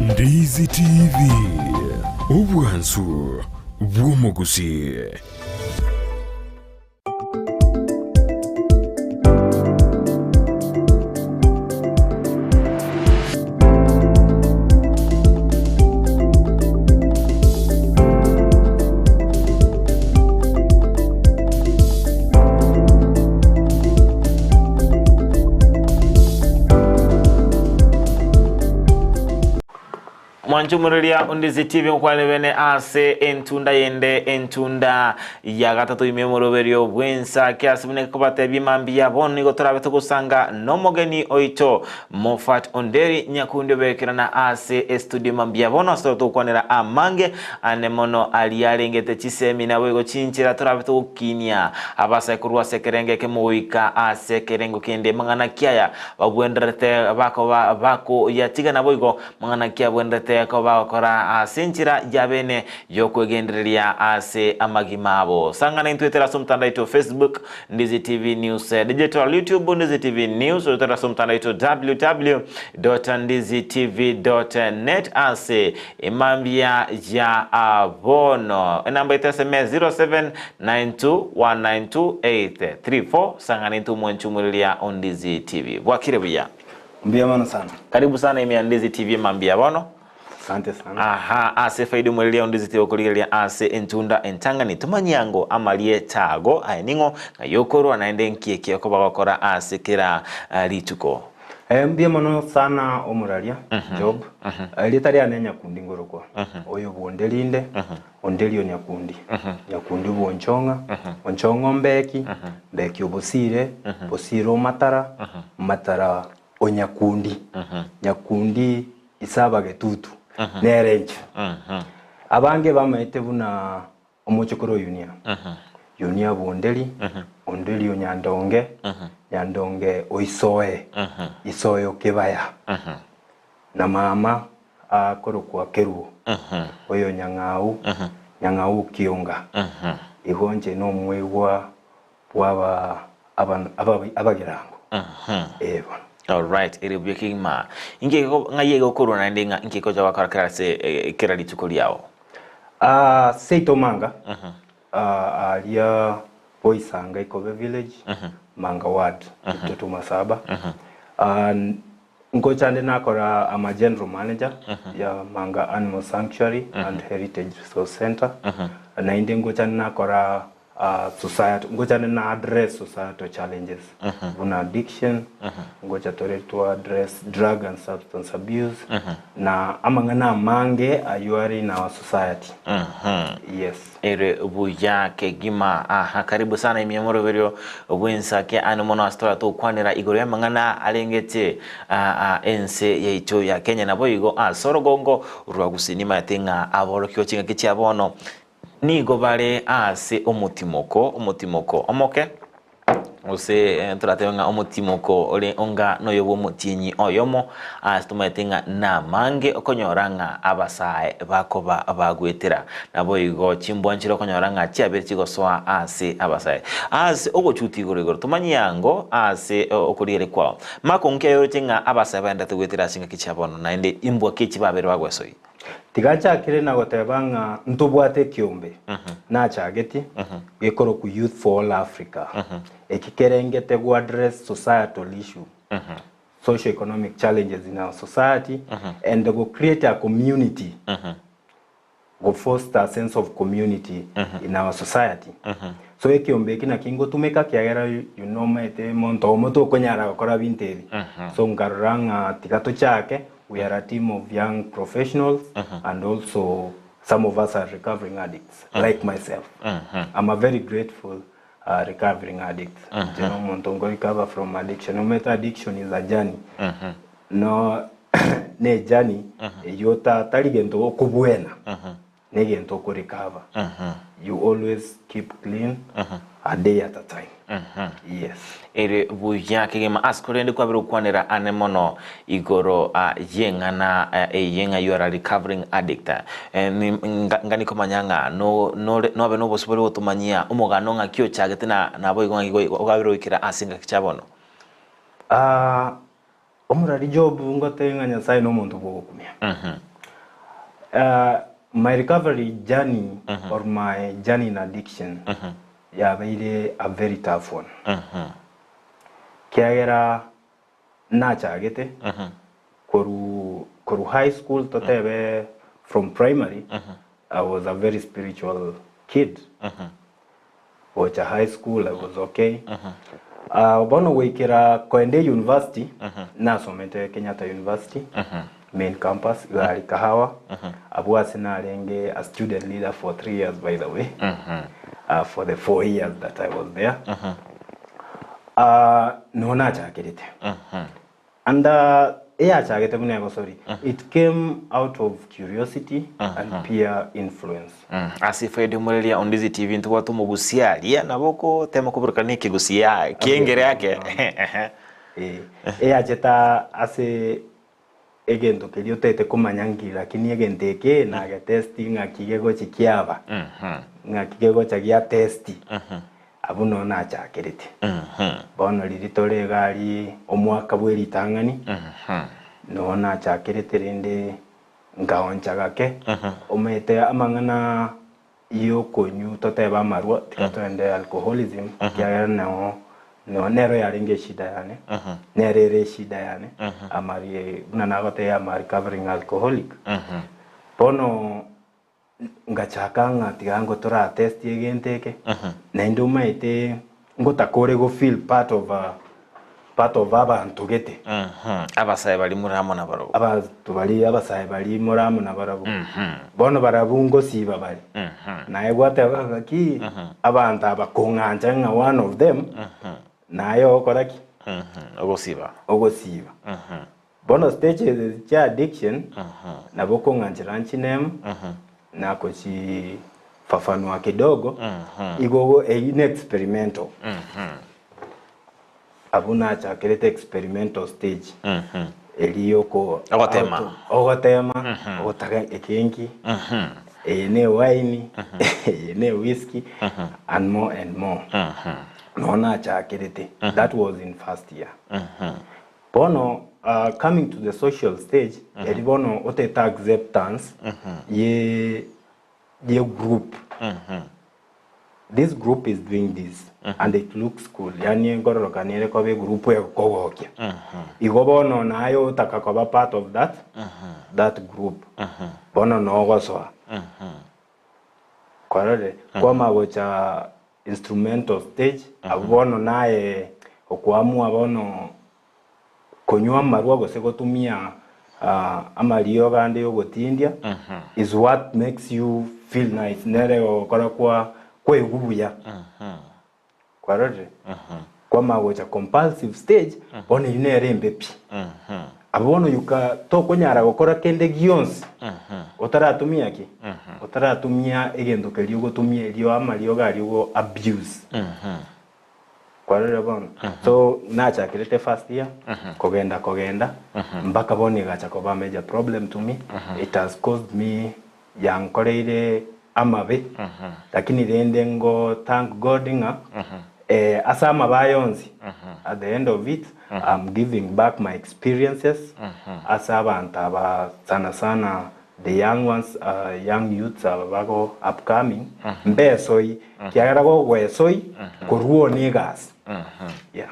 Ndizi TV, obwansu bw'omogusii. Mwanchumureria Ondizi TV nkwane bene ase entunda yende entunda ya gatato ime omoroberio bw'ensake ase buna ekobatebia mambia bono nigo torabe togosanga nomogeni oito Moffat Onderi Nyakundi obekerana ase estudio mambia bono ase togokwanera amange ane mono aria arengete chisemi naboigo chinchera torabe togokinia abasae korwa ase ekerengo ekemo goika ase ekerengo kende mang'ana ki aya babwenderete bakoba bakoyatiga naboigo mang'ana ki abwenderete koba bagokora ase enchera yabene yokwegendereria ase amagima abo. Sang'ana intwe tere ase omotandao oito Facebook Ndizi TV News Digital, YouTube Ndizi TV News, oetera ase omotandao oito www.ndizitv.net ase emambia ya bono. Enamba yaito SMS 0792192834 sang'ana intwe omwanchumuriria o Ndizi TV. Bwakire buya. Mbuya mono sana. Karibu sana ime ya Ndizi TV emambia ya bono. Asante sana. Aha, ase efaida omwereria onde zite okorigereria ase entunda entang'ani tomanyie ango amarieta ago aye ning'o ng'ai okorwa naende nki eki okoba gokora ase kera rituko. Eh, mbuya mono sana omoraria Job. Erieta riane Nyakundi ngorokwa. Oyo bwonde rinde, onderi o Nyakundi. Nyakundi bw'Onchong'a, Onchong'a o Mbeki, Mbeki o Bosire, Bosire o Matara, Matara o Nyakundi. Nyakundi Ise abagetutu nere inche. Abange bamaete buna omochokoro o Yunia. Yunia bw'Onderi, Onderi o Nyandonge, Nyandonge o Isoe, Isoe o Kebaya, na mama akorokwa Kerubo, oyo Nyang'au, Nyang'au o Kionga. Igo inche nomweigwa bw'aba abagirango. Ee bono. Alright, ere buya kegima. Inki eko ng'ai egokorwa naende ng'a inki ekocha gwakora kera ase eh, kera rituko riao? Ah, seito manga ah, aria boisanga ikobe village manga ward itoto masaba Ah, nkocha nde nakora ama general manager ya manga animal sanctuary and heritage resource center naende nkocha nde nakora Society, ngocha nde na address societal challenges buna addiction, ngocha tore to address drug and substance abuse na amang'ana amange aywo are in our society. Yes. Ere buya kegima. Aha, karibu sana ime omoroberio bw'ensake ane mono ase tora tokwanera igoro y'amang'ana arengete ense yaito ya Kenya naboigo ase orogongo rwa Gusii nimaete ng'a aborokigwa chingaki chia bono Nigo bare aase omotimoko, omotimoko omoke, gose toratebe ng'a omotimoko ore onga noyo bw'omotienyi oyomo, ase tomaete ng'a namange okonyora ng'a abasae bakoba bagwetera. Naboigo chimbwa nchire okonyora ng'a chiabeire chigosoa ase abasae. Ase ogochuta igoro igoro, tomanyie ango ase okorigereria kwao. Mako nki ayoroche ng'a abasae baendete goetera ase chingaki chia bono, naende imbwa ki chibabeire bagwesoyia? Tiga nchakire na goteba ng'a ntobwate ekiombe nachagetie gekorokwa Youth for All Africa. Eki kerengete go address societal issue, socio economic challenges in our society and go create a community, go foster a sense of community in our society. So ekiombe eki naki ngotumeka kiagera you know omanyete monto omo tokonyara gokora binto ebi. So nkarora ng'a tiga tochake We are a team of young professionals and also some of us are recovering addicts like myself. I'm a very grateful uh, recovering addict. Inche no omonto nko recover from addiction. Omanyete addiction is a journey. No ne journey eyio ota tari gento okobwena. Negento oko recover. You always keep clean a day at a time. Yes. Ere buya kegima ase korende kwabire gokwanera ane mono igoro y'eng'ana eye ng'a you are a recovering addict. Ngani komanya ng'a nore nobe nobosibore gotomanyia omogano ng'aki ochagete na naboigo ng'aki kwabire goikera ase engaki chia bono. Omorari Job ngotebie ng'a Nyasaye nomonto bw'ogokumia. My recovery journey or my journey in addiction yabeire a very tough one. Kiagera nachagete korwa korwa high school totebe from primary I was a very spiritual kid. Gocha high school I was okay. Ah, bono goikera koenda university nasomete Kenyatta University main campus iga aria Kahawa abwo ase narenge a student leader for 3 years by the way ah, for the 4 years that I was there. Ah, nigo nachakerete And eyachagete buna egosori, it came out of curiosity and peer influence. Ase efaida omoreria Ondizi TV ntobwate omogusia aria nabo okotema koburukania ekegusii kiengere ake. Eh, eyachete ase egento keria otaete komanya nki lakini egento eke nagetesti ng'aki gegochi kiaba, ng'aki kegocha gia testi. Abwo noo nachakerete. Bono riria tore iga aria omwaka bwe ritang'ani, noo nachakerete rende nkaoncha gake, omanyete amang'ana y'okonywa totebe amarwa tiga toende alcoholism, ekiagera noo noo nero yarenge eshida yane, nere ere eshida yane, amari buna nagotebia am a recovering alcoholic. Bono Ngachaka ng'a tiga ngotoratesti egento eke, naende omaete ngotaka ore go feel part of a part of abanto gete. Abasae baria more amo nabarabwo. Abanto baria abasae baria more amo nabarabwo. Bono barabwo ngosiba bare. Naye gwateba ng'aki abanto aba kong'ancha ng'a one of them, naye ogokora ki? Ogosiba. Ogosiba. Bono stages chia addiction nabo okong'anchera nchinemu na kochifafanua kidogo igo eyio ne experimental. Abwo nachakerete experimental stage eria yoko Ogotema. ogotema ogotaka ekenki eye ne wine eye ne whisky and more and more. Noo nachakerete that was in first year. Bono coming to the social stage, eri bono otete acceptance ye ye group. This group is doing this and it looks cool, yaani enkororokano ere koba egroup egokogokia. Igo bono naye otaka koba part of that that group, bono nogosoa. Kwarorire? Kwamanya gocha instrumental stage, abwo bono naye okoamua bono konywa amarwa gose gotumia amariogo ande yogotindia is what makes you feel nice, nere ogokora kwa kwaigwa buya. Kwarorire? Kwamanya gocha compulsive stage, bono eyio nere embe pi. Abwo bono you ca tokonyara gokora kende gionsi otaratumia ki? Otaratumia egento keria ogotumia erio amariogo aria ogo abuse. Kwarorire bono? So nachakerete first year, kogenda kogenda, mpaka bono egacha koba a major problem to me, it has caused me Yankoreire amabe, lakini rende ngo thank God ng'a ase amabe aya onsi, at the end of it, I'm giving back my experiences ase abanto aba sana sana the young ones, young youths aba bago upcoming, mbesoi, kiagera gogoesoi, korwa one egasi. Yeah.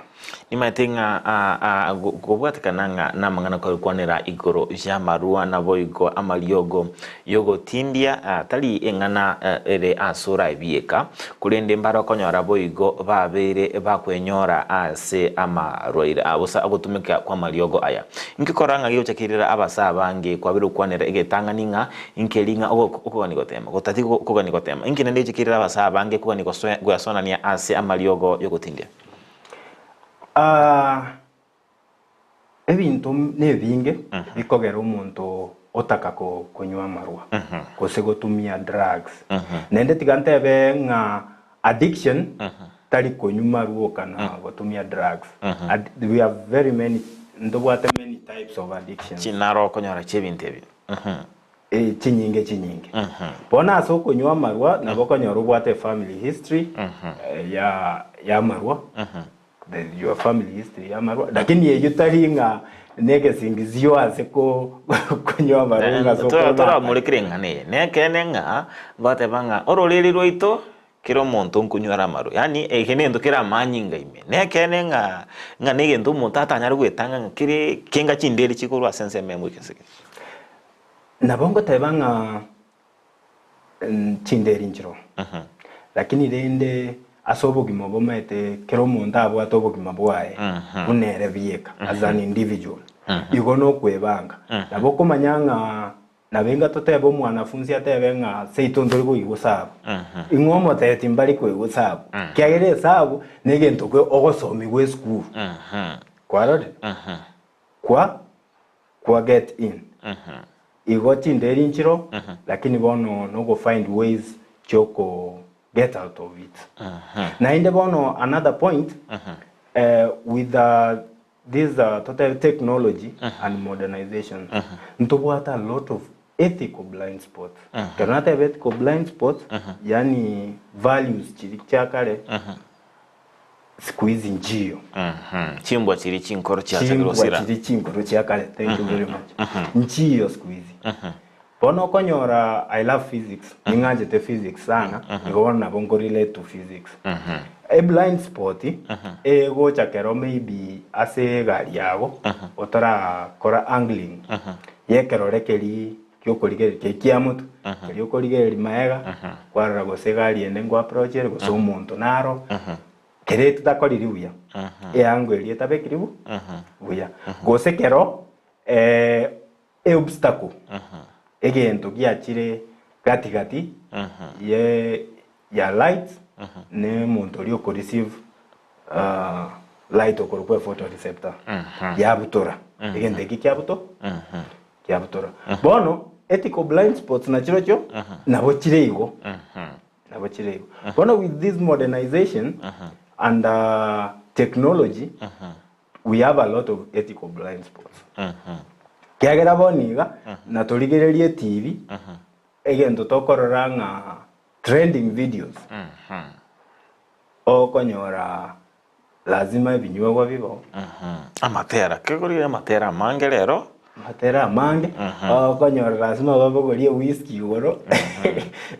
Nimanyete ng'a kobwatekana ng'a namang'ana koigwanera igoro y'amarua naboigo amariogo y'ogotindia tari eng'ana ere ase oraebieka, korende mbare okonyora boigo babeire bakwenyora ase amarwaire gose ogotumeka kw'amariogo aya. Inki korora ng'a gegochakirera abasaa abange kwabeire gokwanera egetang'ani ng'a inkeri ng'a okogania gotema gotati kogania gotema inki naende gegochakirera abasaa abange kogania goesonania ase amariogo y'ogotindia? Ebinto nebinge bikogera omonto otaka konywa amarwa gose gotumia drugs. Naende tiga ntebe ng'a addiction tari konywa marwa oka na gotumia drugs. We have very many, ntobwate many types of addictions. Chinaro okonyora chi'ebinto ebi. Chinyinge chinyinge. Bono ase okonywa amarwa nabo okonyora obwate efamily history ya ya amarwa, the your family history ya amarwa, lakini eyio tari ng'a. Negesingizio ase konywa amarwa ng'a ase okong'ata. Toramorekere eng'ana eye, nekeene ng'a ngoteba ng'a ororeri rwaito kera omonto nkonywa are amarwa, yaani eke negento kere amanyinga ime. Nekeene ng'a ng'a negento omonto atanyare goetanga ng'a kere kenga chinderi chikorwa ase ensemo emo goika ase egende. Nabo ngoteba ng'a chinderi nchiroo, lakini rende ase obogima obo omanyete kera omonto abwate obogima bwaye buna ere bieka as an individual, igo nokwebanga. Nabo okomanya ng'a nabo enga totebe omwanafunsi atebe ng'a seito ntori koigwa esabu, ing'o omotebeti mbari koigwa esabu, ekiagera esabu negento ogosomigwa esukuru, kwarorire? Kwa kwa get in. Igo chinderi nchiro lakini bono nogo find ways chioko get out of it. Naende bono another point with this totebe technology and modernization ntobwate a lot of ethical blind spots. Ekero nateba ethical blind spots yaani values chiria chia kare siku hizi nchiyo. Chimbwa chiria chinkoro chiachakire Chimbwa gosira. chiria chinkoro chia kare thank you very much nchiyo siku hizi. Bono okonyora I love physics ning'anchete physics sana igo bono nabo nko relate to physics. E blind spot egocha kero maybe ase egari yago otarakora angling ya ekerore keria giokorigereria keria kia motwe keria okorigereria maega kwarora gose egari ende nko approach ere gose omonto naro kere tetakoriri buya eango eria etabekiri bu buya gose kero e obstacle egento giachire gati gati ye ya light ne omonto oria oko receive light okorokwa e photoreceptor yabutora egento eki kiabuto kiabutora bono ethical blind spots nachirochio nabo chire igo nabo chire igo bono with this modernization and technology we have a lot of ethical blind spots kiagera bono iga natorigererie etibi egento tokorora ng'a trending videos okonyora lazima ebinywegwa bibo. Amatera, kegorigereria amatera amange rero. Amatera amange, okonyora lazima babogorie whisky igoro,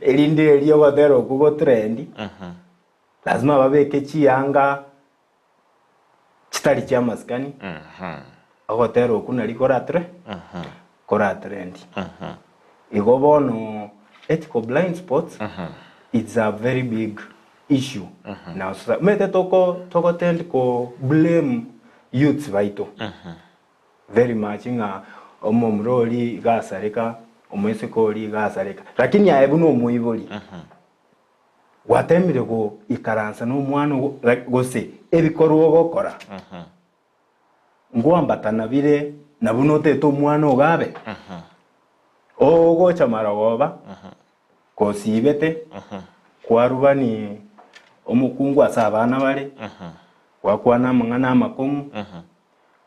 erinde erio ogotera okwo go trend, lazima babeke chianga chitari chi'amasikani, ogotera okwo nari koratre koratrend. Igo bono ethical blind spots it's a very big issue in our society. Omanyete toko toko tend ko blame youths baito very much ng'a omomura oria iga asareka, omoiseke oria iga asareka, lakini aye buna omoibori Gwateemire goikaransa nomwana oo, gose ebikorwa ogokora, ngwambatana bire na buna otete omwana oo abe? Ogocha marogoba, kosibete, kwarubani omokungu ase abana bare, gwakwana amang'ana amakong'u,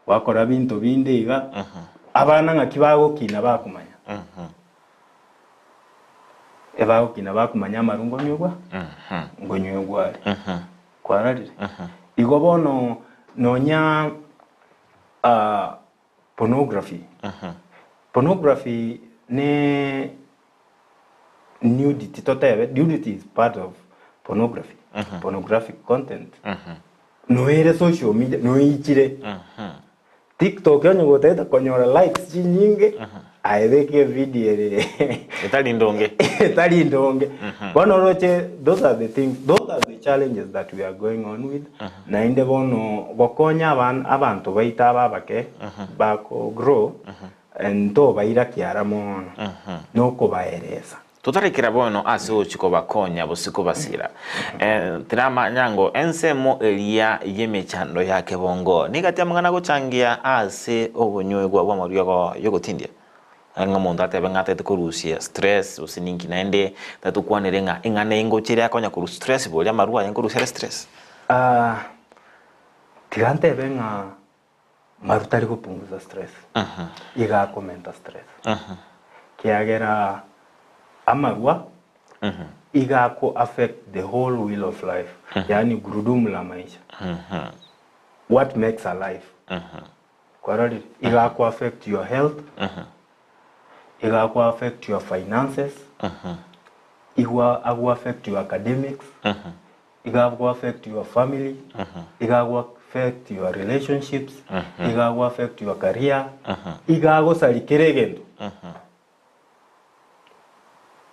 gwakora binto binde iga, abana ng'aki bagokina bakomanya? Ebagokina bakomanya amaru nkonywegwa, nkonywegwa are. Kwarorire? Igo bono nonya pornography, pornography ne nudity totebe, nudity is part of pornography, pornographic content. Noere social media, noichire. TikTok onye gotagete konyora likes chinyinge, aye beka evideo ere Etari ndonge. etari ndonge. Bono oroche those are the things, those are the challenges that we are going on with. Naende bono gokonya aban abanto baito aba abake bako grow, ntobaira kiara mono, nokobaeresa. Totarekera bono ase gochia kobakonya gose kobasira. Tiramanya ngo ensemo eria y'emechando ya kebongo nigati amang'ana gochangia ase obonywegwa bw'amariogo y'ogotindia. Ng'a omonto atebe ng'a atagete korusia stress gose ninki naende tatokwanere ng'a eng'ana eye ngocha ere akonya korwa stress boria amarwa aye nkorusia are stress. Tiga ntebe ng'a Maru tari gopunguza stress, iga akomenta stress. Kiagera amarwa iga ako affect the whole wheel of life, yaani gurudumu la maisha. What makes a life? Kwarorire? Iga ako affect your health, iga ako affect your finances, igwa ago affect your academics, iga ago affect your family, iga ago affect your relationships, iga ago affect your career, iga agosari kera egento.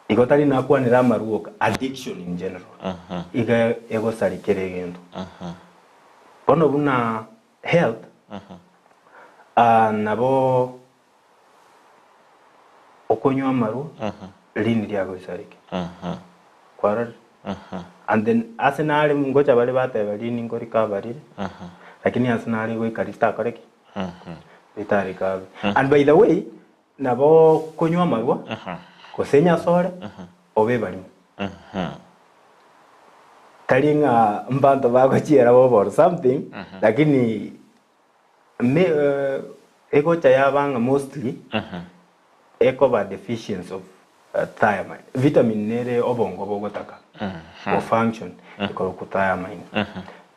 Igo tari nakwanera amarwa oka, addiction in general, iga egosari kera egento. Bono buna health, nabo okonywa amarwa, rini riagoisareke. Kwarorire? And then ase nare ngocha bare bateba rini nkorecover rire, lakini ase nare goika ritakore ki? Ritarecover. And by the way, Nabo okonywa amarwa, gose enyasore, obe ebarimo. Tari ng'a mbanto bagochiera bobe or something, lakini me egocha yaba ng'a mostly ekoba deficiency of thiamine. Vitamin nere obongo bogotaka go function ekorokwa thiamine.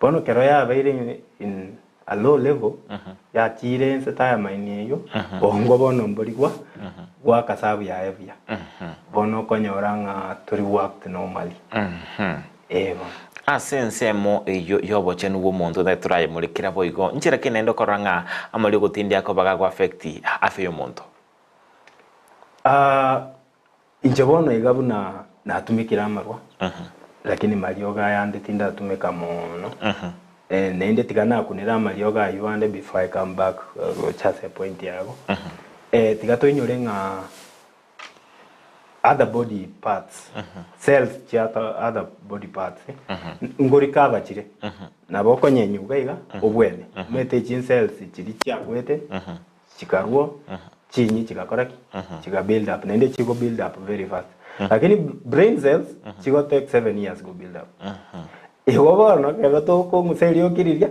Bono kero yabeire in A low level yachiire ense thiamine eyio bongo bono mbori gwa goaka sabu yaye buya bono okonyora ng'a tori worked normally eh bono. Ase ensemo eyio y'obochenu bw'omonto naye torayemurikera boigo nchera ki naende okorora ng'a amari ogotindia akoba gago affect afya y'omonto? Ah Inche bono iga buna natumekire amarwa, lakini mariogo aya ande tindatumeka mono. Naende tiga nakunere amariogo ayio ande before I come back gocha ase epoint yago. Tiga toinyore ng'a other body parts, cells chia other body parts nkorecover chire. Nabo okonyenywa iga iga obwene. Omanyete chincells chiria chiakwete. Chikarua chinyi chigakora ki? Chiga build up naende chigo build up very fast. Lakini brain cells chigo take 7 years go build up. Igo bono ekero tokong'usa erioki riria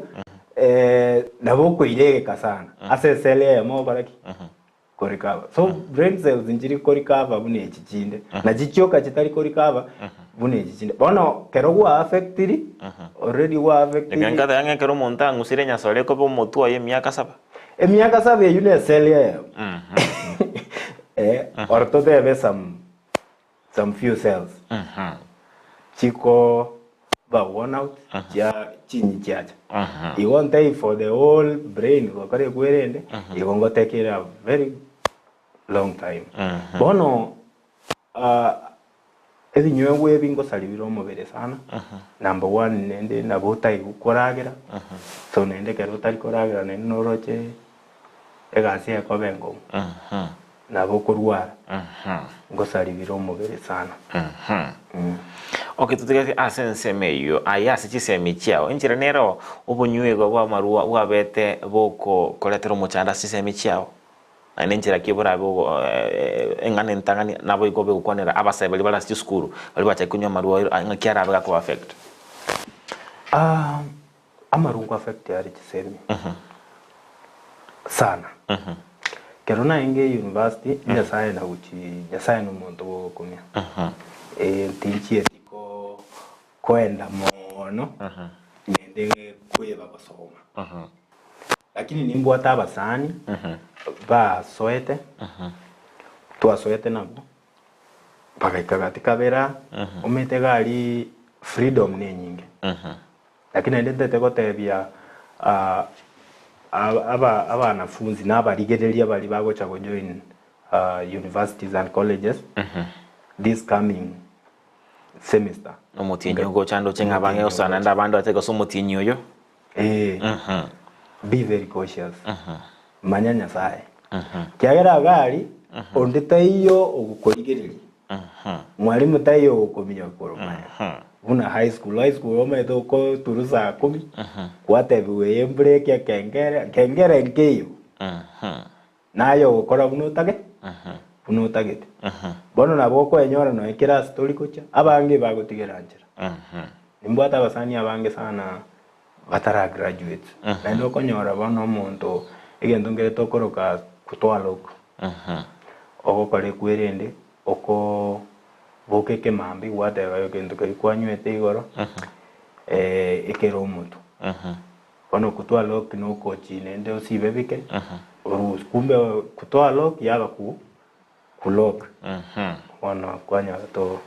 nabo okoira egeka sana ase ecell eyemo ogokora ki? Ko recover. So brain cells nchiri ko recover buna echi chinde. Nachi chioka chitari ko recover buna echi chinde. Bono kero gwa affectiri already gwa affectiri. Ekero nkateba ng'a ekero omonto ang'usire enyasore ekoba omotwe oye emiaka saba. Emiaka saba eyio neseli eyemo. Eh, or totebe some some few cells chikoba worn out chia chinyi chiacha. Igo ntaiyo for the whole brain gokora ekwerende igo ngotekere a very long time. Bono Ebinywegwa ebi ngosari bire omobere sana, number one naende nabo otari koragera, so naende ekero otari koragera naende noroche egasi ekoba enkong'u, nabo okorwara, ngosari bire omobere sana. Okay, totigete ase ensemo eyio, aye ase chisemi chiao, enchera nero obonywegwa bw'amarwa bwabete bokokoretera omochando ase chisemi chiao? Naende enchera ki borabe eng'ana entang'ani naboigo obe gokwanera abasae baria bare ase chisukuru, baria bachake konywa amarwa oiro ng'aki arabe gakoba affect? Amarwa nko affect are chisemi sana. Ekero naenge university, Nyasaye nagochi Nyasaye nomonto bwogokumia. Tinchieti ko koenda mono naende kweba gosoma. Lakini nimbwate abasani basoete, twasoete nabwo, bagaika gati kabera, omanyete iga aria freedom nenyinge. Lakini naende ntete gotebia aba abanafunzi na abarigereria baria bagocha gojoin universities and colleges this coming semester. Omotienyi ogocha ndoche ng'a abange gosana naende abande batari gose omotienyi oyo. Ee, be very cautious. Manya Nyasaye. Kiagera agari onde taiyo ogokorigereria. Mwalimu taiyo ogokominya koromaya. Buna high school, high school omanyete okoturwa saa kumi, gwatebiwa eye break ekengere, kengere nkeiyo. Naye ogokora buna otage, buna otagete. Bono nabo okoenyora nonya kera ase tori gochia, abange bagotigera nchera. Nimbwate abasani abange sana batara graduate. Naende okonyora bono omonto egento nkere tokoroka kutoa lock. Ogokora ekwerende, oko boka ekemambia gwateba egento keria kwanywete igoro, ekere omotwe. Bono kutoa lock nokochi naende osibe bike, orusie. Kumbe kutoa lock yaba ku kulock. Bono kwanyora to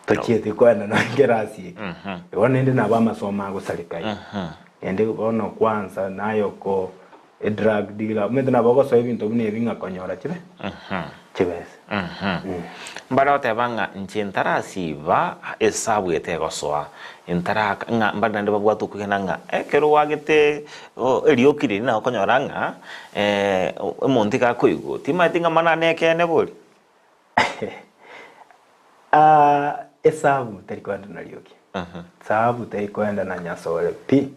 tochieti koenda nonya ekerasi eke. Igo naende nabo amasomo agosareka iga. Naende bono kwanza naye oko edrug dealer, omanyete nabo ogosoa ebinto buna ebi ng'a konyora chibe chibesa. Mbare goteba ng'a inche ntarasiba esabu eye tegosoa, ntaraka ng'a mbare naende babwate okwegena ng'a ekero oagete erioki riria nabo okonyora ng'a omonto iga akoigwa, timanyeti ng'a amang'ana nekeene bori? Esabu teri koenda na rioki, esabu teri koenda na nyasore pi.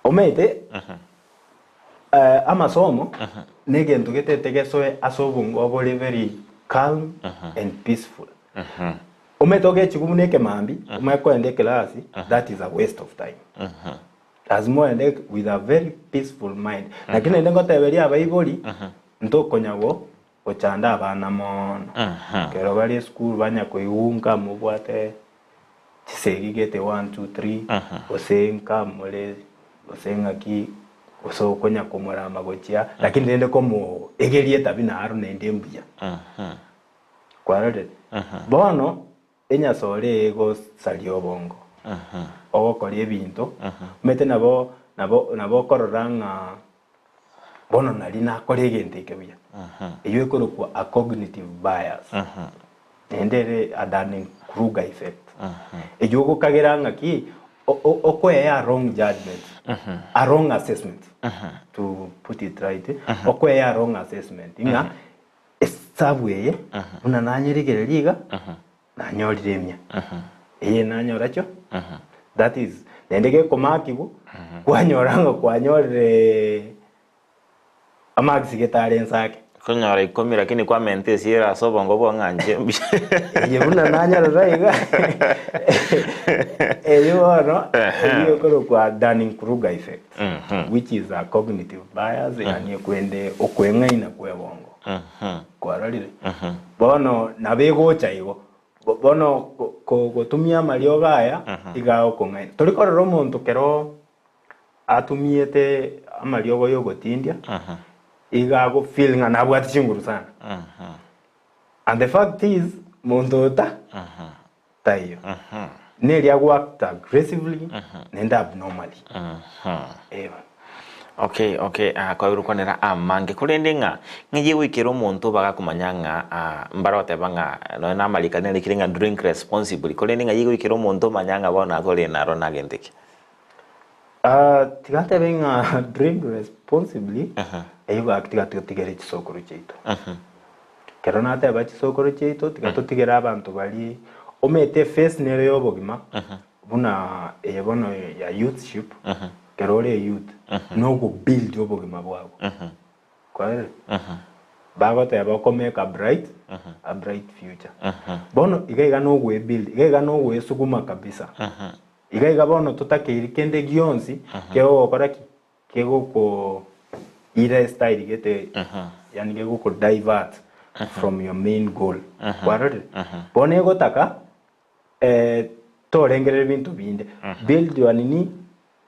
Omanyete amasomo negento getete gesoe ase obongo bore very calm and peaceful. Omanyete ogechigwa buna ekemambia omanye koenda eclass that is a waste of time. Lazima oende with a very peaceful mind. Lakini naende ngoteberia abaibori ntokonya go gochanda abana mono. Ekero bare esukuru banya koigunka mobwate chisegi gete one two three gose nka more gose ng'aki gose okonya komorama gochia lakini rende komoegeria etabi naro naende mbuya. Kwarorire? Bono enyasore eye egosaria obongo, ogokora ebinto, omanyete nabo nabo nabo okorora ng'a bono nari nakora egento eke buya. Eywo ekorokwa a cognitive bias. Naende ere a Dunning Kruger effect. Eywo ogokagera ng'aki okoeya a wrong judgement, a wrong assessment to put it right, okoeya a wrong assessment ng'a esabu eye buna nanyerigereria iga nanyorire emia, eye nanyora chio, that is naende gekomakigwa kwanyora ng'a kwanyorire amarks gete are inse ake. Konyora ikomi lakini kwamenta esiira ase obongo bwao ng'a inche mbuya. Eye buna nanyarora iga eyio bono eyio ekorokwa Dunning Kruger effect which is a cognitive bias yaani ekwende okweng'aina kwa ebongo kwarorire bono nabo egocha igo bono kogotumia amariogo aya iga agokong'aina tori korora omonto kero Atumiete amariogo y'ogotindia, iga ago feel ng'a nabwate chinguru sana. And the fact is, monto ota taiyo. Neri ago act aggressively naende abnormally. Eeh. Okay, okay, ah, kwairokwanera amange korende ng'a ng'ai egoikera omonto bagakomanya ng'a ah, mbare goteba ng'a nonya na amariko narikire ng'a drink responsibly korende ng'ai egoikera omonto omanya ng'a bono atware naro nagento eke. Tiga ntebe ng'a drink responsibly, eyio gaki tiga totigere chisokoro chiaito. Ekero nateba chisokoro chiaito, tiga totigere abanto baria omanyete ephase nere ya obogima, buna eye bono ya youthship, ekero ore eyouth, nogobuild obogima bwago. Kwarorire? Bagoteba oko make a bright, a bright future. Bono iga iga nogoebuild, iga iga nogoesuguma kabisa. Iga iga bono totakeiri kende gionsi kegogokora ki? Kegoko ira estyle gete yaani kegoko divert from your main goal. Kwarorire? Bono egotaka torengereri binto binde. Build your nini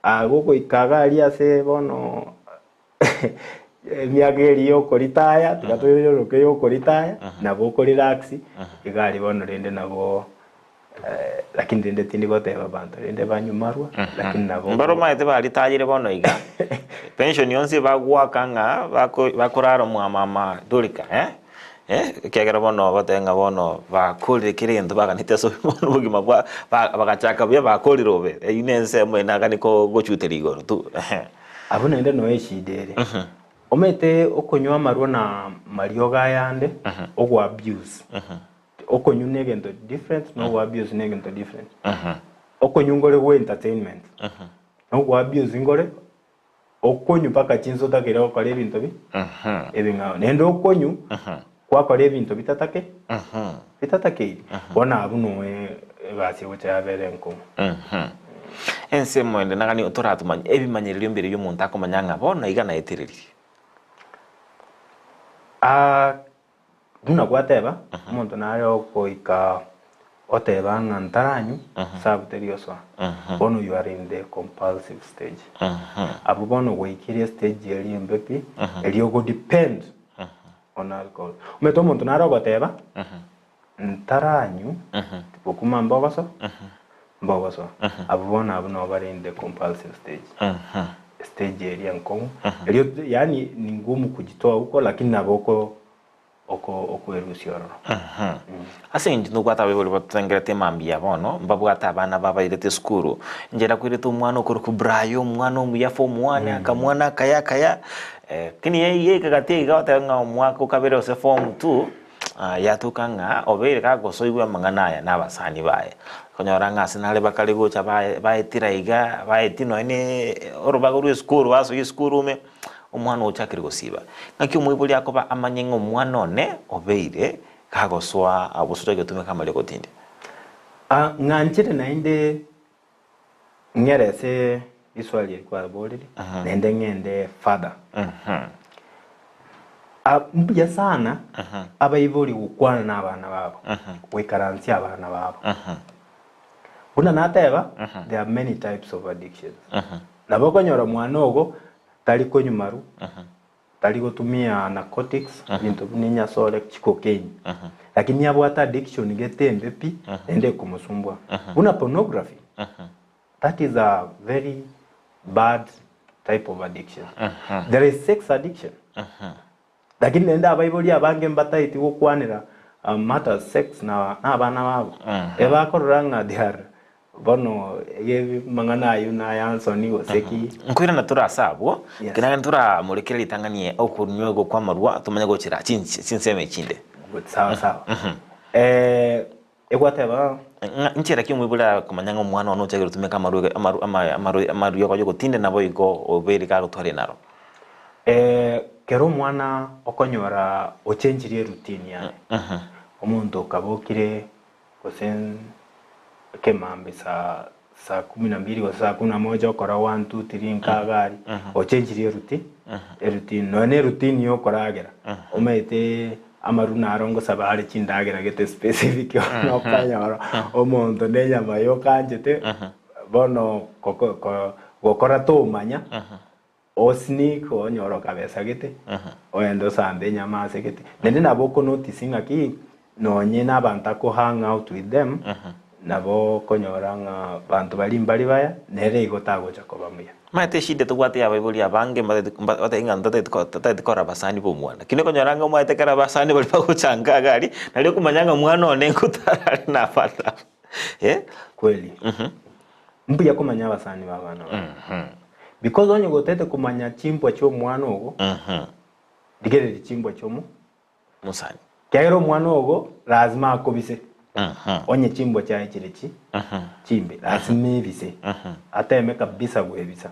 gogoika iga aria ase bono emiaka eria ya okoritaya, tiga toyoroke ya okoritaya, nabo okorelax, iga aria bono rende nabo lakini rende tindi goteba abanto rende banywe marwa, lakini nabo Mbaro omanyete baritayire bono iga, pension yonsi bagoaka ng'a bako bakorara mwa mama Dorika eh, eh, ekiagera bono ogoteba ng'a bono bakorire kera egento baganete ase obogima bwa ba bagachaka buya bakorire bobe, eywo na ensemo eye nagani ko gochuteria igoro tu ehe. Abwo naende noe eshida ere. Omanyete okonywa amarwa na mariogo ayande, ogo abuse. Okonywa na egento different na ogo abuse na egento different. Okonywa nkore gwa entertainment, na ogo abuse nkore okonywa mpaka chinsa otakeire gokora ebinto bi ebing'ao. Naende okonywa kwakora ebinto bitatake bitatakeiri. Bono abwo noe egasi egocha yabera enkong'u. Ensemo ende nagani toratomanye ebimanyererio mbire biomonto akomanya ng'a bono iga naetereririe. Buna gwateba, omonto nare ogoika Oteba ng'a ntaranywa, sabu teri osoa. Bono you are in the compulsive stage. Abwo bono gwaikire estage eria embe pi, eria ogo depend on alcohol. Omanyete omonto nare ogoteba, ntaranywa, bokima mbogoso, mbogosoa. Abwo bono abwo nabo bare in the compulsive stage. Stage eria enkong'u, eria yaani ni ngumu kujitoa huko lakini nabo oko okwerusia ororo. Ase engencho ntobwate abaibori batotengerete mambia bono, mbabwate abana babairete esukuru. Inche nakoirete omwana okorokwa Brian, omwana omuya form one, akamwana akaya akaya, lakini yaika gati iga goteba ng'a omwaka okabere gose form two, yatoka ng'a obeire gagosoigwa amang'ana aya na abasani baye. Okonyora ng'a ase nare bakare gocha bae baetire iga, baetie nonye na orobago rwa esukuru basoa esukuru ime. Omwana ochakire gosiba. Ng'aki omoibori akoba amanye ng'a omwana one obeire kagosoa gose ogotumeka amariogo gotindi? Ah, ng'anchire naende ng'ere ase riswali eri kwaborire, naende ng'ende further. Ah, mbuya sana abaibori gokwana na abana babo, goikaransia abana babo. Buna nateba, there are many types of addictions. Nabo okonyora omwana ogo Tari konywa maru, tari gotumia narcotics, ebinto buna enyasore, chicocaine. Lakini abwate addiction gete embe pi, naende ekomosumbua. Buna pornography, that is a very bad type of addiction. There is sex addiction. Lakini naende abaibori abange mbataeti gokwanera matters sex na abana babo. Ebakorora ng'a they are Bono amang'ana ayio naya nsoni gose ki? Nkoirana tore ase abwo, Yes. kera ntoramorekere ritang'ani okonywegwa kw'amarwa tomanye gochera chinsemo echinde. Good, sawa sawa. Eh, egwateba Ng'a nchera ki omoibori akomanya ng'a omwana one ochakire gotumeka amarwa amaru ama amaru amariogo y'ogotinda naboigo obeire gagotwara enaro? Eh, kera omwana okonyora ochenchirie eroutine yaye, omonto okabokire Gose ekemambia saa saa kumi na mbili gose saa kumi na moja okora one two three nka iga aria, ochenchirie eruti erutini. Nonya na erutini ya okoragera, omanyete amaru naro ngosaba are chindagera gete specific bono okanyora omonto na enyama yoka anchete, bono koko ko gokora tomanya. Osneak onyore okabesa gete, ogende osambe enyama ase gete. Naende nabo oko notice ng'aki nonye na abanto ako hang out with them, nabo okonyora ng'a banto baria mbari baya, nere igo tagocha koba muya. Omanyete eshida tobwate ya abaibori abange mbatageti mbatageti ng'a ntatageti ko tatageti korora abasani ba omwana. Lakini okonyora ng'a omanyete ekero abasani baria bagocha nka iga aria, nario okomanya ng'a omwana one nkotara are na abanto aba eh. Kweli. Mbuya komanya abasani ba abana bao. Because onye gotete komanya chimbwa chi'omwana ogo, rigereria chimbwa chi'omo Mosani. Kiagera omwana ogo lazima akobise. Onye chimbwa chiaye chire chi chimbe, lazima ebise. Ateme kabisa kwebisa.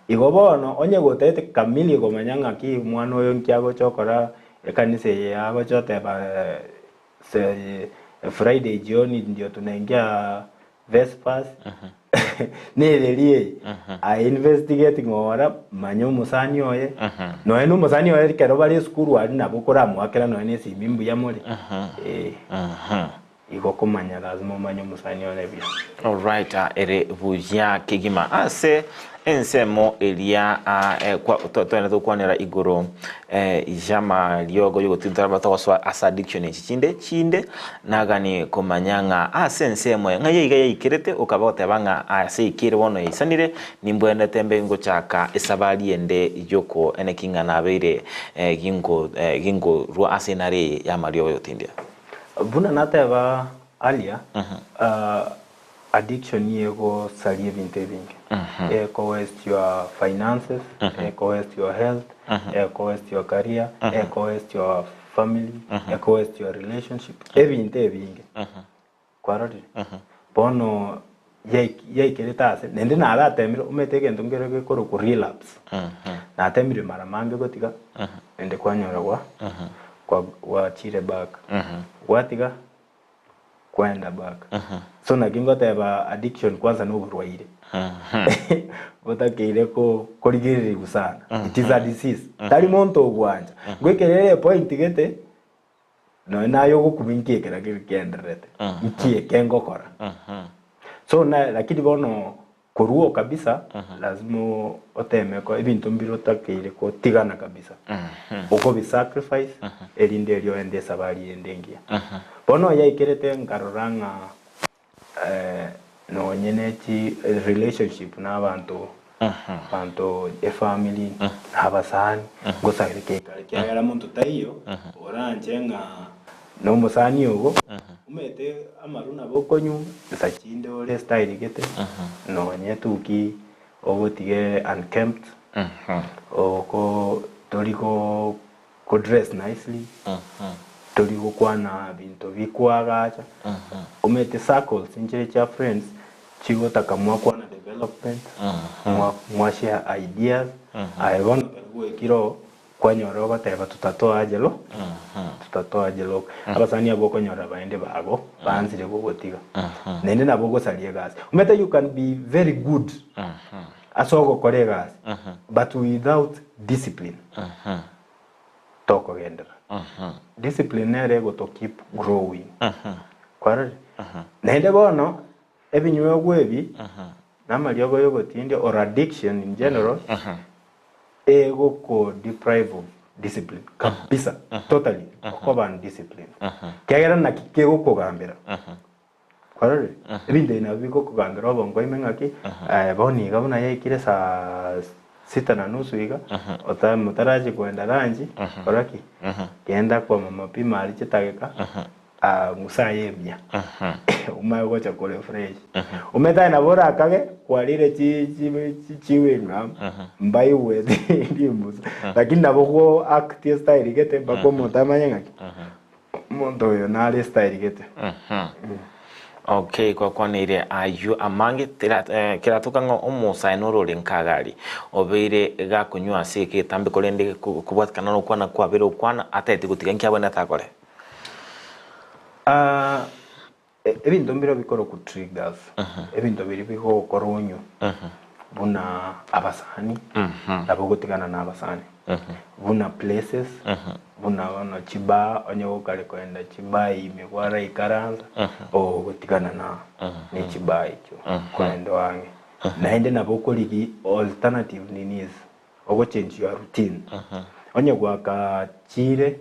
Igo bono onye gotete kamili komanya ng'aki omwana oyo nki agocha okora ekanisa eye agocha oteba se Friday jioni ndio tunaingia Vespers, nereri eye, aye investigate ng'ora, manya omosani oye, nonya na omosani oye ekero bare esukuru aria nabo okoramoakera nonya na esimi mbuya more, eh, igo komanya lazima omanye omosani one buya. Alright, ere buya kegima ase ensemo eria ah, eh, kwa- to- twende tokwanera igoro eh, y'amariogo y'ogotintora togosoa ase addiction echi chinde chinde Naganie komanya ng'a ase ensemo eye, ng'a yaiga yaikerete, okaba goteba ng'a ase eikire bono yaisanire, nimbwenerete mbe ngochaka esabari ende y'okoeneki ng'a nabeire ginko ginkorua ase enara eye y'amariogo y'ogotindia. Buna nateba earlier, addiction nigo egosaria ebinto ebinge. Eko waste your finances, eko waste your health, eko waste your career, eko waste your family, eko waste your relationship, ebinto ebinge. Kwarorire? Bono yaik- yaikerete ase, naende naratemire, omanyete egento nkere gekorokwa relapse. Natemire mara mange gotiga, naende kwanyora gwa kwa gwachire back. Gwatiga, kwenda back. So naki ngoteba addiction kwanza na oborwaire botakeire ko korigererigwa sana. It is a disease. Tari monto ogwancha. Ngoikerere epoint gete. Nonya naye ogokumia inki ekero keri kegendererete, inki eke ngokora. So na lakini bono korwa oo kabisa, lazima oteme ko ebinto mbire otakeire kotigana kabisa. Okobi sacrifice erinde erio oende esabari ende engiya. Bono yaikerete nkarora ng'a nonye ne chi relationship na abanto, abanto efamily, na abasani, ngosabere kekare ekiagera monto taiyo oranche ng'a na omosani ogo, omanyete amarwa nabo okonywa, nsa chinde ore style gete, nonye etuki ogotiga unkempt, oko tori go Ko dress nicely, tori gokwana binto bikoagacha, omanyete circles nchire chia friends chigotaka mwakwana development, mwa mwa share ideas, aye bono ekero gwaikire oo kwanyora ogoteba tutatoa aje lo tutatoa aje look. Abasani abwo okonyora baende bago baansire gogotiga, naende nabo ogosaria egasi. Omanyete you can be very good ase ogokora egasi but without discipline tokogenderera. Discipline nere egoto keep growing. Kwarorire? Naende bono ebinywegwa ebi na amariogo ya ogotindia or addiction in general egoko deprive of discipline kabisa totally okoba undisciplined. Ekiagera naki kegokogambera. Kwarorire? Ebinto ebi nabio bigokogambera obongo ime ng'aki, eh, bono iga buna yaikire saa sita na nusu iga, ota motarachia koenda lunch, kora ki? Genda kwa mama pima aria chidageka, ah, ng'usa aye emia. Omanye gocha kore fresh. Omanyete aye nabo orakage, kwarire chi chi chi chewing gum, mbaigwete rimusu, lakini nabo go act estyle gete mpaka omonto amanye ng'aki, Omonto oyo nare estyle gete. Okay, gwakwaneire ayio amange tera eh, keratoka ng'a omosae noro ore nkagari obeire gakonywa ase egetambe korende kobwatikana nokwana kwabeire okwana ataeti gotiga nki abwenerete akore? Ah, Ebinto mbire bikorokwa triggers, ebinto biria bigokora onywe buna abasani, nabo ogotigana na abasani, buna places, buna bono chibar, onye gokare koenda chibar ime kwaraikaransa, ogotigana na ne chibar echio, koenda oang'e. Naende nabo okorigia alternative ninis, ogochange your routine. Onye gwakachire